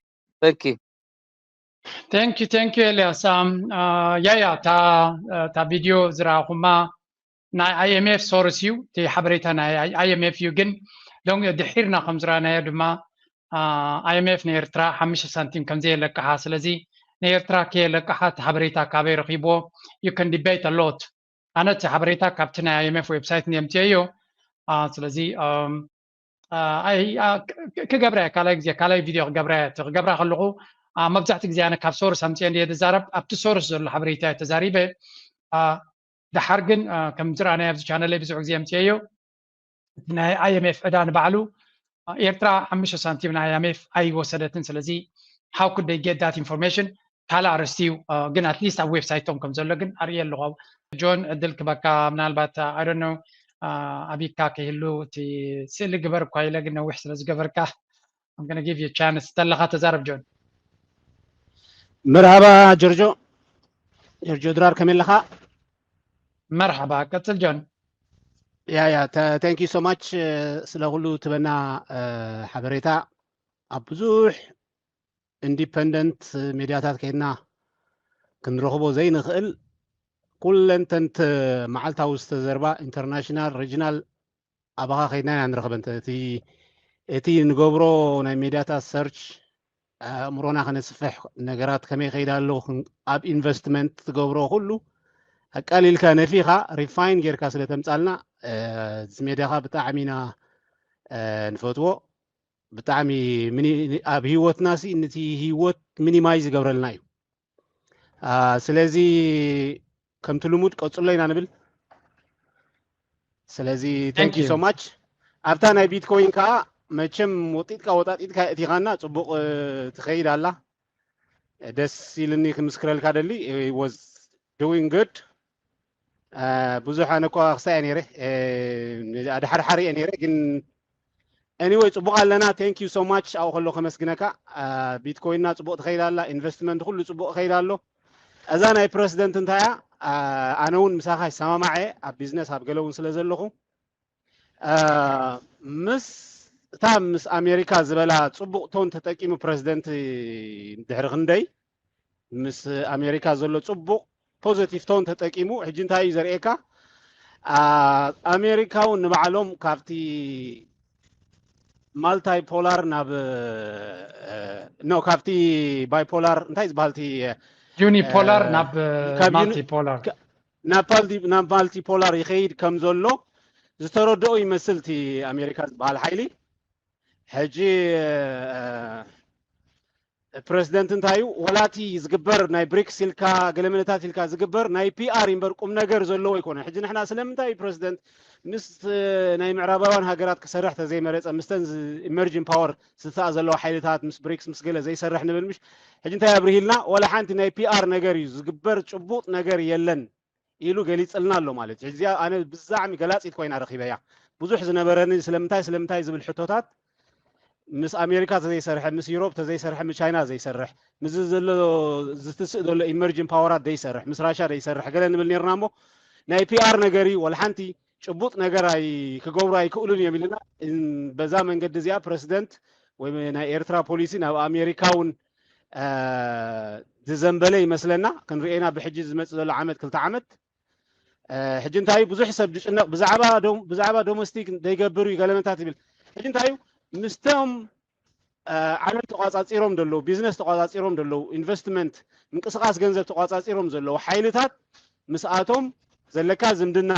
thank you thank you thank you ኤልያስ ያያ እታ ቪድዮ ዝረኣኹማ ናይ ኣይኤምኤፍ ሶርስ እዩ እቲ ሓበሬታ ናይ ኣይኤምኤፍ እዩ ግን ሎሚ ድሒርና ከም ዝረኣናዮ ድማ ኣይኤምኤፍ ንኤርትራ ሓሙሽተ ሳንቲም ከም ዘየለቅሓ ስለዚ ንኤርትራ ከየለቅሓ እቲ ሓበሬታ ካበይ ረኺብዎ you can debate a lot ኣነ እቲ ሓበሬታ ካብቲ ናይ ኣይኤምኤፍ ዌብሳይት የምፅኤዮ ስለዚ ክገብረ ካልኣይ ግዜ ካልኣይ ቪድዮ ክገብረ ክገብራ ከለኹ መብዛሕቲ ግዜ ኣነ ካብ ሶርስ ኣምፅኤ እንድየ ዝዛረብ ኣብቲ ሶርስ ዘሎ ሓበሬታ ተዛሪበ ድሓር ግን ከም ዝረኣናዮ ኣብዚ ቻነለይ ብዙሕ ግዜ ኣምፅኤዮ እቲ ናይ ኣይኤምኤፍ ዕዳ ንባዕሉ ኤርትራ ሓሙሽተ ሳንቲም ናይ ኣይኤምኤፍ ኣይወሰደትን ስለዚ how could they get that information ካልእ ኣርእስቲ እዩ ግን at least ኣብ ዌብሳይቶም ከም ዘሎ ግን ኣርእየ ኣለኹ ጆን ዕድል ክበካ ምናልባት I don't know ኣቢካ ከይህሉ እቲ ስእሊ ግበር እኳ ኢለ ግን ነዊሕ ስለ ዝገበርካ I'm gonna give you chance ተለኻ ተዛረብ ጆን መርሃባ ጆርጆ ጆርጆ ድራር ከመይ ኣለኻ መርሓባ ቀጽል ጆን ያ ያ thank you so much ስለ ኩሉ ትበና ሓበሬታ ኣብ ብዙሕ ኢንዲፐንደንት ሜድያታት ከይድና ክንረኽቦ ዘይንኽእል ኩለንተንት መዓልታዊ ዝተዘርባ ኢንተርናሽናል ሪጅናል ኣባኻ ከይድና ኢና ንረኽበን እቲ እቲ ንገብሮ ናይ ሜድያታት ሰርች ኣእምሮና ከነስፍሕ ነገራት ከመይ ከይዳ ኣለዉ ኣብ ኢንቨስትመንት ትገብሮ ኩሉ ኣቃሊልካ ነፊኻ ሪፋይን ጌርካ ስለ ተምፃልና እዚ ሜድያኻ ብጣዕሚ ኢና ንፈትዎ ብጣዕሚ ኣብ ህይወትና ሲ ነቲ ህይወት ሚኒማይዝ ይገብረልና እዩ ስለዚ ከምቲ ልሙድ ቀፅሎ ኢና ንብል ስለዚ thank you so much ኣብታ ናይ ቢትኮይን ከዓ መቸም ወጢጥካ ወጣጢጥካ እቲኻና ጽቡቕ ትኸይድ ኣላ። ደስ ኢልኒ ክምስክረልካ ደሊ። Was doing good። ብዙሕ ኣነ እኳ ክሳየ ነይረ፣ ኣድሓርሓር እየ ነይረ። ግን anyway ጽቡቕ ኣለና። Thank you so much። ኣብኡ ከሎ ከመስግነካ። ቢትኮይንና ጽቡቕ ትኸይድ ኣላ። ኢንቨስትመንት ኩሉ ጽቡቕ ይኸይድ ኣሎ። እዛ ናይ ፕረሲደንት እንታይ እያ? ኣነ እውን ምሳኻ ይሰማማዕ እየ፣ ኣብ ቢዝነስ ኣብ ገለ እውን ስለ ዘለኹ። ምስ እታ ምስ ኣሜሪካ ዝበላ ጽቡቕ ቶን ተጠቂሙ ፕረዚደንት ድሕሪ ክንደይ ምስ ኣሜሪካ ዘሎ ጽቡቕ ፖዘቲቭ ቶን ተጠቂሙ። ሕጂ እንታይ እዩ ዘርእየካ? ኣሜሪካ እውን ንባዕሎም ካብቲ ማልታይ ፖላር ናብ ኖ ካብቲ ባይፖላር እንታይ ዝበሃል እቲ ዩኒፖላር ናብ ማልቲፖላር ናብ ማልቲፖላር ይኸይድ ከም ዘሎ ዝተረድኦ ይመስል እቲ ኣሜሪካ ዝበሃል ሓይሊ። ሕጂ ፕረዚደንት እንታይ እዩ ወላቲ ዝግበር ናይ ብሪክስ ኢልካ ገለመለታት ኢልካ ዝግበር ናይ ፒኣር እምበር ቁም ነገር ዘለዎ ኣይኮነን። ሕጂ ንሕና ስለምንታይ እዩ ፕረዚደንት ምስ ናይ ምዕራባውያን ሃገራት ክሰርሕ ተዘይመረፀ ምስተን ኢመርጂን ፓወር ዝተኣ ዘለዋ ሓይልታት ምስ ብሪክስ ምስ ገለ ዘይሰርሕ ንብል ምሽ? ሕጂ እንታይ ኣብርሂልና? ወላ ሓንቲ ናይ ፒኣር ነገር እዩ ዝግበር፣ ጭቡጥ ነገር የለን ኢሉ ገሊፅልና ኣሎ ማለት እዩ። እዚኣ ኣነ ብዛዕሚ ገላፂት ኮይና ረኺበያ። ብዙሕ ዝነበረኒ ስለምንታይ ስለምንታይ ዝብል ሕቶታት ምስ ኣሜሪካ ተዘይሰርሐ፣ ምስ ዩሮፕ ተዘይሰርሐ፣ ምስ ቻይና ዘይሰርሕ፣ ምስ ዘሎ ዝትስእ ዘሎ ኢመርጂን ፓወራት ዘይሰርሕ፣ ምስ ራሻ ዘይሰርሕ ገለ ንብል ነርና እሞ ናይ ፒኣር ነገር እዩ። ወላ ሓንቲ ጭቡጥ ነገር ኣይ ክገብሩ ኣይክእሉን እዮም ኢልና። በዛ መንገዲ እዚኣ ፕረሲደንት ወይ ናይ ኤርትራ ፖሊሲ ናብ ኣሜሪካ እውን ዝዘንበለ ይመስለና። ክንርኤና ብሕጂ ዝመፅእ ዘሎ ዓመት ክልተ ዓመት ሕጂ እንታይ ብዙሕ ሰብ ዝጭነቕ ብዛዕባ ብዛዕባ ዶሜስቲክ ዘይገብር እዩ ገለመታት ይብል። ሕጂ እንታይ እዩ ምስቶም ዓለም ተቋፃፂሮም ዘለዉ፣ ቢዝነስ ተቋፃፂሮም ዘለዉ፣ ኢንቨስትመንት ምንቅስቃስ ገንዘብ ተቋፃፂሮም ዘለዉ ሓይልታት ምስኣቶም ዘለካ ዝምድና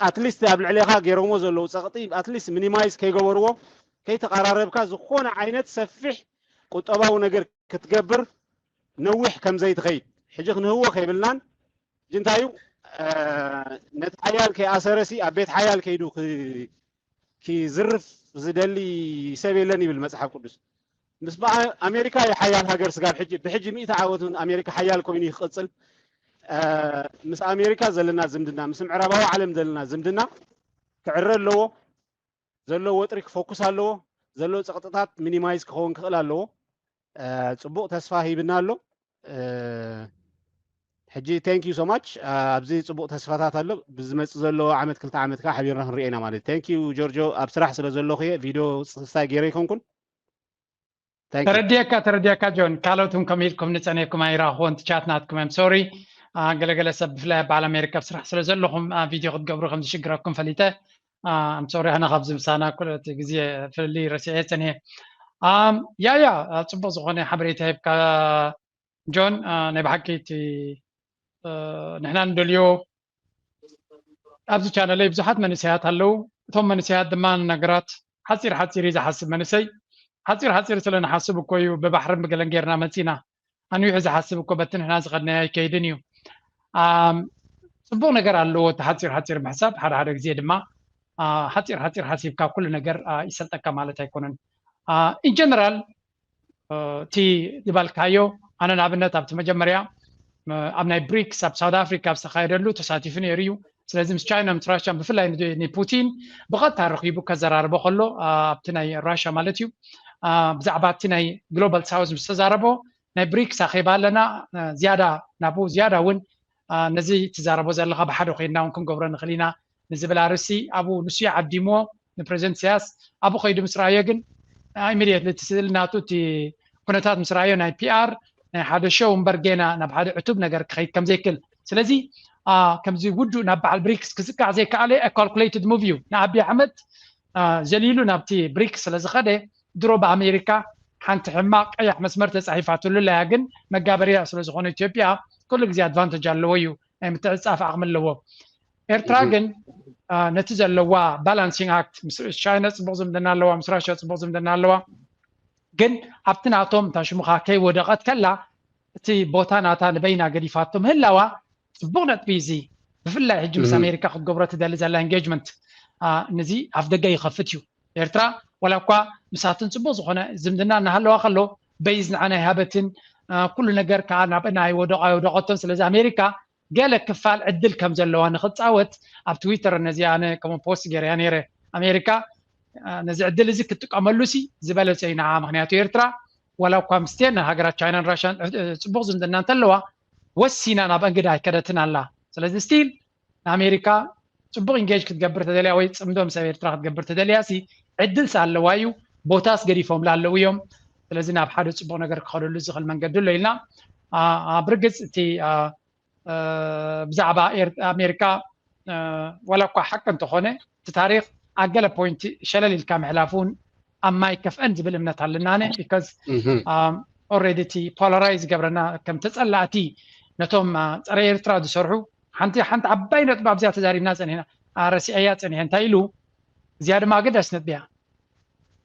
ኣትሊስት ኣብ ልዕሌኻ ገይሮሞ ዘለዉ ፀቕጢ ኣትሊስት ሚኒማይዝ ከይገበርዎ ከይተቐራረብካ ዝኾነ ዓይነት ሰፊሕ ቁጠባዊ ነገር ክትገብር ነዊሕ ከም ዘይትኸይድ ሕጂ ክንህዎ ከይብልናን ሕጂ እንታይ እዩ ነቲ ሓያል ከይኣሰረሲ ኣብ ቤት ሓያል ከይዱ ክዝርፍ ዝደሊ ሰብ የለን ይብል መፅሓፍ ቅዱስ። ምስ ኣሜሪካ እዩ ሓያል ሃገር ስጋብ ሕጂ ብሕጂ ሚእቲ ዓወት እውን ኣሜሪካ ሓያል ኮይኑ እዩ ክቕፅል። ምስ ኣሜሪካ ዘለና ዝምድና ምስ ምዕራባዊ ዓለም ዘለና ዝምድና ክዕረ ኣለዎ። ዘሎ ወጥሪ ክፎኩስ ኣለዎ። ዘሎ ፀቕጥታት ሚኒማይዝ ክኸውን ክኽእል ኣለዎ። ፅቡቕ ተስፋ ሂብና ኣሎ። ሕጂ thank you so much ኣብዚ ፅቡቕ ተስፋታት ኣሎ። ብዝመፅእ ዘሎ ዓመት ክልተ ዓመት ከዓ ሓቢርና ክንርኤና ማለት እዩ። Thank you ጆርጆ ኣብ ስራሕ ስለ ዘለኹ እየ ቪድዮ ስታይ ገይረ ኣይኮንኩን። ተረዲየካ ተረዲየካ ጆን። ካልኦት እውን ከም ኢልኩም ንፀኔኩም ኣይረኣኽዎን ቻት ናትኩም እዮም። ሶሪ ገለገለ ሰብ ብፍላይ በዓል ኣሜሪካ ኣብ ስራሕ ስለ ዘለኹም ቪድዮ ክትገብሩ ከም ዝሽግረኩም ፈሊጠ። ኣም ሶሪ ኣነ ካብዚ ምሳና ኩሉ እቲ ግዜ ፍልልይ ረሲዐ ፀኒሐ። ኣም ያ ያ ጽቡቕ ዝኾነ ሓበሬታ ሂብካ ጆን። ናይ ብሓቂ እቲ ንሕና ንደልዮ ኣብዚ ቻነለይ ብዙሓት መንእሰያት ኣለዉ። እቶም መንእሰያት ድማ ነገራት ሓፂር ሓፂር እዩ ዝሓስብ መንእሰይ። ሓፂር ሓፂር ስለ ንሓስብ እኮ እዩ ብባሕርን ብገለን ጌርና መፂና። ኣንዊሑ ዝሓስብ እኮ በቲ ንሕና ዝኸድናዮ ኣይከይድን እዩ። ኣም፣ ጽቡቕ ነገር ኣለዎ እቲ ሓፂር ሓፂር ምሕሳብ። ሓደ ሓደ ግዜ ድማ ኣ፣ ሓፂር ሓፂር ሓሲብካ ኩሉ ነገር ኣ፣ ይሰልጠካ ማለት ኣይኮነን። ኢን ጀነራል እቲ ዝበልካዮ ኣነ ንኣብነት ኣብቲ መጀመርያ ኣብ ናይ ብሪክስ ኣብ ሳውት ኣፍሪካ ኣብ ዝተኻየደሉ ተሳቲፉ ነይሩ እዩ። ስለዚ ምስ ቻይና ምስ ራሽያን ብፍላይ ንፑቲን ብቐጥታ ረኺቡ ከዘራርቦ ከሎ ኣብቲ ናይ ራሽያ ማለት እዩ ብዛዕባ እቲ ናይ ግሎባል ሳውዝ ምስ ተዛረቦ ናይ ብሪክስ ኣኼባ ኣለና ዝያዳ ናብኡ ዝያዳ እውን ነዚ ትዛረቦ ዘለኻ ብሓደ ኮይንና እውን ክንገብሮ ንኽእል ኢና ንዝብል ኣርእስቲ ኣብኡ ንሱ እዩ ዓዲምዎ ንፕሬዚደንት ኢሳያስ ኣብኡ ከይዱ ምስ ረኣዮ ግን ኢሚድየትሊ እቲ ስእሊ ናቱ እቲ ኩነታት ምስ ረኣዮ ናይ ፒኣር ናይ ሓደ ሾው እምበር ጌና ናብ ሓደ ዕቱብ ነገር ክኸይድ ከም ዘይክእል ስለዚ ከምዚ ውዱእ ናብ በዓል ብሪክስ ክዝቃዕ ዘይከኣለ ካልኩሌትድ ሙቭ እዩ ንኣብይ ኣሕመድ ዘሊሉ ናብቲ ብሪክስ ስለ ዝኸደ ድሮ ብኣሜሪካ ሓንቲ ሕማቕ ቀያሕ መስመር ተፃሒፋትሉ ኣለያ ግን መጋበርያ ስለ ዝኾነ ኢትዮጵያ ኩሉ ግዜ ኣድቫንተጅ ኣለዎ እዩ ናይ ምትዕፃፍ ዓቕሚ ኣለዎ ኤርትራ ግን ነቲ ዘለዋ ባላንሲንግ ኣክት ምስ ቻይና ፅቡቅ ዝምድና ኣለዋ ምስ ራሽያ ፅቡቅ ዝምድና ኣለዋ ግን ኣብቲ ናቶም እታ ሽሙኻ ከይወደቐት ከላ እቲ ቦታ ናታ ንበይና ገዲፋቶ ምህላዋ ፅቡቅ ነጥቢ እዚ ብፍላይ ሕጂ ምስ ኣሜሪካ ክትገብሮ ትደሊ ዘላ ኤንጌጅመንት ነዚ ኣፍ ደገ ይኸፍት እዩ። ኤርትራ ዋላ እኳ ምሳትን ፅቡቅ ዝኾነ ዝምድና እናሃለዋ ከሎ በይዝ ንዓና ይሃበትን ኩሉ ነገር ከዓ ናብና ኣይወደቆ ኣይወደቀቶን። ስለዚ ኣሜሪካ ገለ ክፋል ዕድል ከም ዘለዋ ንክፃወት ኣብ ትዊተር ነዚ ኣነ ከም ፖስት ገይረያ ነይረ። ኣሜሪካ ነዚ ዕድል እዚ ክትጥቀመሉ ሲ ዝበለፀ እዩ ንዓ። ምክንያቱ ኤርትራ ዋላ እኳ ምስቴን ሃገራት ቻይናን ራሽያን ፅቡቅ ዝምድና እንተለዋ ወሲና ናብ እንግዳ ኣይከደትን ኣላ። ስለዚ ስቲል ንኣሜሪካ ፅቡቅ ኢንጌጅ ክትገብር ተደልያ ወይ ፅምዶ ምስ ኤርትራ ክትገብር ተደልያ ሲ ዕድል ሳ ኣለዋ እዩ። ቦታስ ገዲፎምላ ኣለዉ እዮም። ስለዚ ናብ ሓደ ፅቡቅ ነገር ክኸደሉ ዝኽእል መንገዲ ኣሎ ኢልና ኣብ ርግፅ እቲ ብዛዕባ ኣሜሪካ ዋላ እኳ ሓቂ እንተኾነ እቲ ታሪክ ኣብ ገለ ፖይንት ሸለል ኢልካ ምሕላፍ እውን ኣብ ማይ ከፍአን ዝብል እምነት ኣለና ኣነ። ቢካዝ ኦልሬዲ እቲ ፖላራይዝ ዝገብረና ከም ተፀላእቲ ነቶም ፀረ ኤርትራ ዝሰርሑ ሓንቲ ሓንቲ ዓባይ ነጥቢ ኣብዚኣ ተዛሪብና ፀኒሕና። ረሲዐያ ፀኒሐ እንታይ ኢሉ? እዚኣ ድማ ኣገዳሲ ነጥቢ እያ።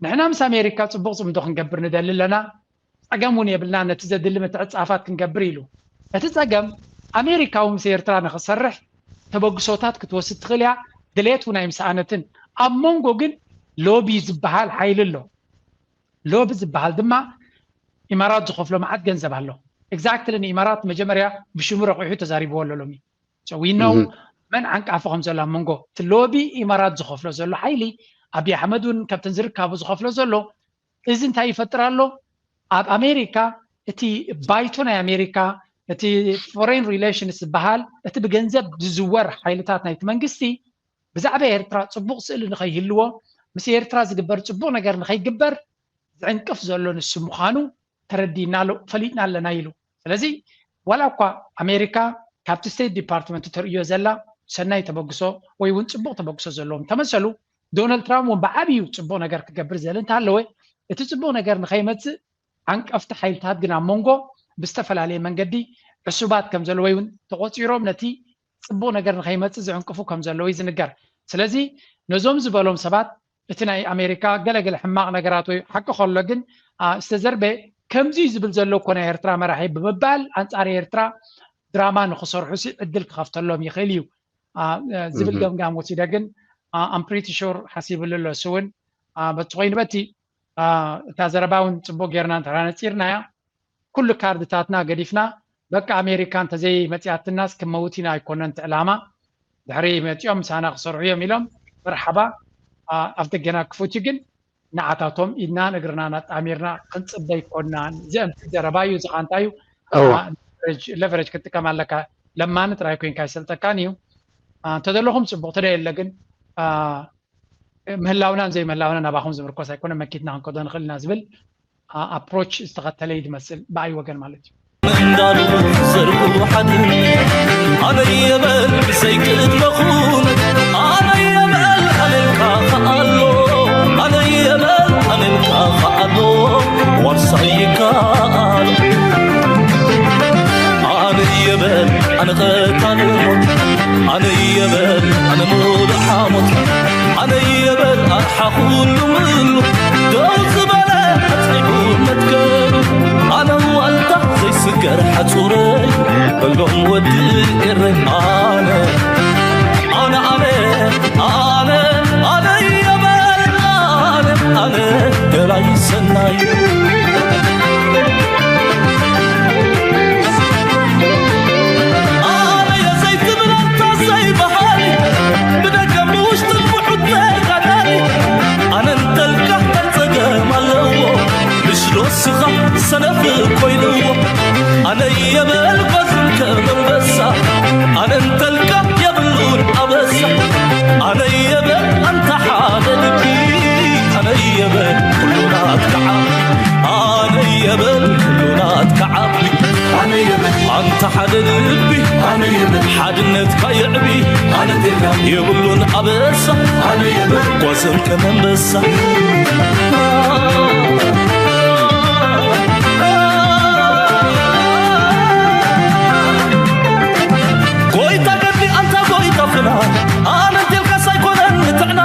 ንሕና ምስ ኣሜሪካ ፅቡቅ ፅምዶ ክንገብር ንደሊ ኣለና። ፀገም እውን የብልና ነቲ ዘድሊ ምትዕፃፋት ክንገብር ኢሉ። እቲ ፀገም ኣሜሪካ እውን ምስ ኤርትራ ንክሰርሕ ተበግሶታት ክትወስድ ትኽእል እያ። ድሌት እውን ኣይምሰኣነትን። ኣብ መንጎ ግን ሎቢ ዝበሃል ሓይሊ ኣሎ። ሎቢ ዝበሃል ድማ ኢማራት ዝኸፍሎ መዓት ገንዘብ ኣሎ። ኤግዛክትሊ ንኢማራት መጀመርያ ብሽሙ ረቂሑ ተዛሪብዎ ኣሎ ሎሚ። So we know መን ዓንቃፊ ከም ዘሎ ኣብ መንጎ እቲ ሎቢ ኢማራት ዝኸፍሎ ዘሎ ሓይሊ ኣቢ ኣሕመድ እውን ካብተን ዝርካቡ ዝኸፍሎ ዘሎ እዚ እንታይ ይፈጥር ኣሎ? ኣብ ኣሜሪካ እቲ ባይቶ ናይ ኣሜሪካ እቲ ፎሬን ሪሌሽንስ ዝበሃል እቲ ብገንዘብ ዝዝወር ሓይልታት ናይቲ መንግስቲ ብዛዕባ ኤርትራ ፅቡቅ ስእሊ ንኸይህልዎ ምስ ኤርትራ ዝግበር ፅቡቅ ነገር ንኸይግበር ዝዕንቅፍ ዘሎ ንሱ ምዃኑ ተረዲእና ኣሎ ፈሊጥና ኣለና ኢሉ። ስለዚ ዋላ እኳ ኣሜሪካ ካብቲ ስቴት ዲፓርትመንት ተርእዮ ዘላ ሰናይ ተበግሶ ወይ እውን ፅቡቅ ተበግሶ ዘለዎም ተመሰሉ ዶናልድ ትራምፕ እውን ብዓብዩ ፅቡቅ ነገር ክገብር ዝእል እንተሃለወ እቲ ፅቡቅ ነገር ንኸይመፅእ ዓንቀፍቲ ሓይልታት ግን ኣብ መንጎ ብዝተፈላለየ መንገዲ ዕሱባት ከም ዘለዉ ወይ እውን ተቆፂሮም ነቲ ፅቡቅ ነገር ንኸይመፅእ ዝዕንቅፉ ከም ዘለዉ እዩ ዝንገር። ስለዚ ነዞም ዝበሎም ሰባት እቲ ናይ ኣሜሪካ ገለገለ ሕማቕ ነገራት ወይ ሓቂ ከሎ ግን ዝተዘርበ ከምዚ ዝብል ዘሎ እኮ ናይ ኤርትራ መራሒ ብምባል ኣንፃር ኤርትራ ድራማ ንክሰርሑ ሲ ዕድል ክኸፍተሎም ይኽእል እዩ ዝብል ገምጋም ወሲደ ግን ኣምፕሪቲ ሹር ሓሲብሉ ኣሎ እሱ እውን በቲ ኮይኑ በቲ እታ ዘረባ እውን ፅቡቅ ጌርና እንተነፂርናያ ኩሉ ካርድታትና ገዲፍና በቃ ኣሜሪካ እንተዘይ መፅያትናስ ክመውት ኢና ኣይኮነን እቲ ዕላማ ድሕሪ መፂኦም ምሳና ክሰርሑ እዮም ኢሎም መርሓባ ኣፍ ደገና ክፉት እዩ ግን ንዓታቶም ኢድናን እግርናን ኣጣሚርና ክንፅበ ኣይኮናን። እዚኦም ዘረባ እዩ ዝኻንታ እዩ። ለቨረጅ ክትጥቀም ኣለካ። ለማኒ ጥራይ ኮይንካ ይሰልጠካን እዩ። እንተደለኹም ፅቡቅ ተደየለ ግን ምህላውናን ዘይምህላውናን ናባኹም ዝምርኮስ ኣይኮነ መኪትና ክንከዶ ንኽእል ኢና ዝብል ኣፕሮች ዝተኸተለ እዩ ዝመስል ብኣይ ወገን ማለት እዩ። ምንዳሉ ዘርኡ ሓድን ኣነ የበል ብሰይ ቅድመኹም ኣነ የበል ኣነልካ ከኣሎ ኣነ የበል ኣነልካ ከኣሎ ዋርሳይ ይከኣል ኣነ የበል ኣነ ቀታሊ ሞት ኣነ የበል ኣነ ሙሉእ ሓሞት ኣነ የበል ኣቕሓ ኩሉ ምሉ ደው ዝበለ ኣጽኒዑ መትከሉ ኣነ ዋልታ ዘይስገር ሓጹረይ በሎም ወዲ ኤረይ ኣነ ኣነ ኣነ ኣነ ኣነ ኣነ የበል ኣነ ኣነ ገላይ ሰናይ ኣነ የዘይትብል ኣንታ ዘይበሃል ብደገ ብውሽጥን ብሑት ተጋዳሊ ኣነ እንተልካ እንታይ ጸገም ኣለዎ ምሽ ዶ ስኻ ሰነፍ ኮይንዎ ኣነ የበል ጓዝን ከም ኣንበሳ ኣነ እንተልካ የብሉን ኣበሳ ኣነ የበል ኣንታ ሓደ ልቢ ኣነ የበል ኩሉ ናትካ ዓቢ ኣነ የበል ኩሉ ናትካ ዓቢ ኣነ የበል ኣንታ ሓደ ልቢ ኣነ የበል ሓድነትካ የዕቢ ኣነ ቴጋ የብሉን ኣበሳ ኣነ የበል ጓዝን ከም ኣንበሳ ጎይታ ገድሊ ኣንታ ጎይታ ፍና ኣነ እንቴልካስ ኣይኮነን ንጥዕና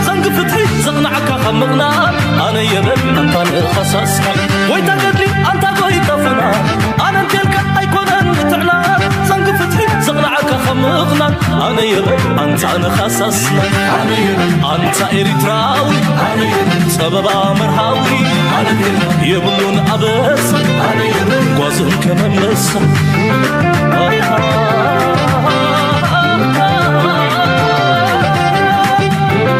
ዘንጊ ፍትሒ ዘቕናዕካ ካብ ምቕናእ ኣነ የበል ኣንታ ንኸሳስና ጎይታ ገድሊ ኣንታ ጎይታ ፍና ኣነ እንቴልካ ኣይኮነን ንጥዕና ዘንጊ ፍትሒ ዘቕናዕካ ካብ ምቕናእ ኣነ የበል ኣንታ ንኻሳስና ኣንታ ኤሪትራዊ ጸበባ መርሃዊ የብሉን ኣበሳ ጓዙን ከመመሳ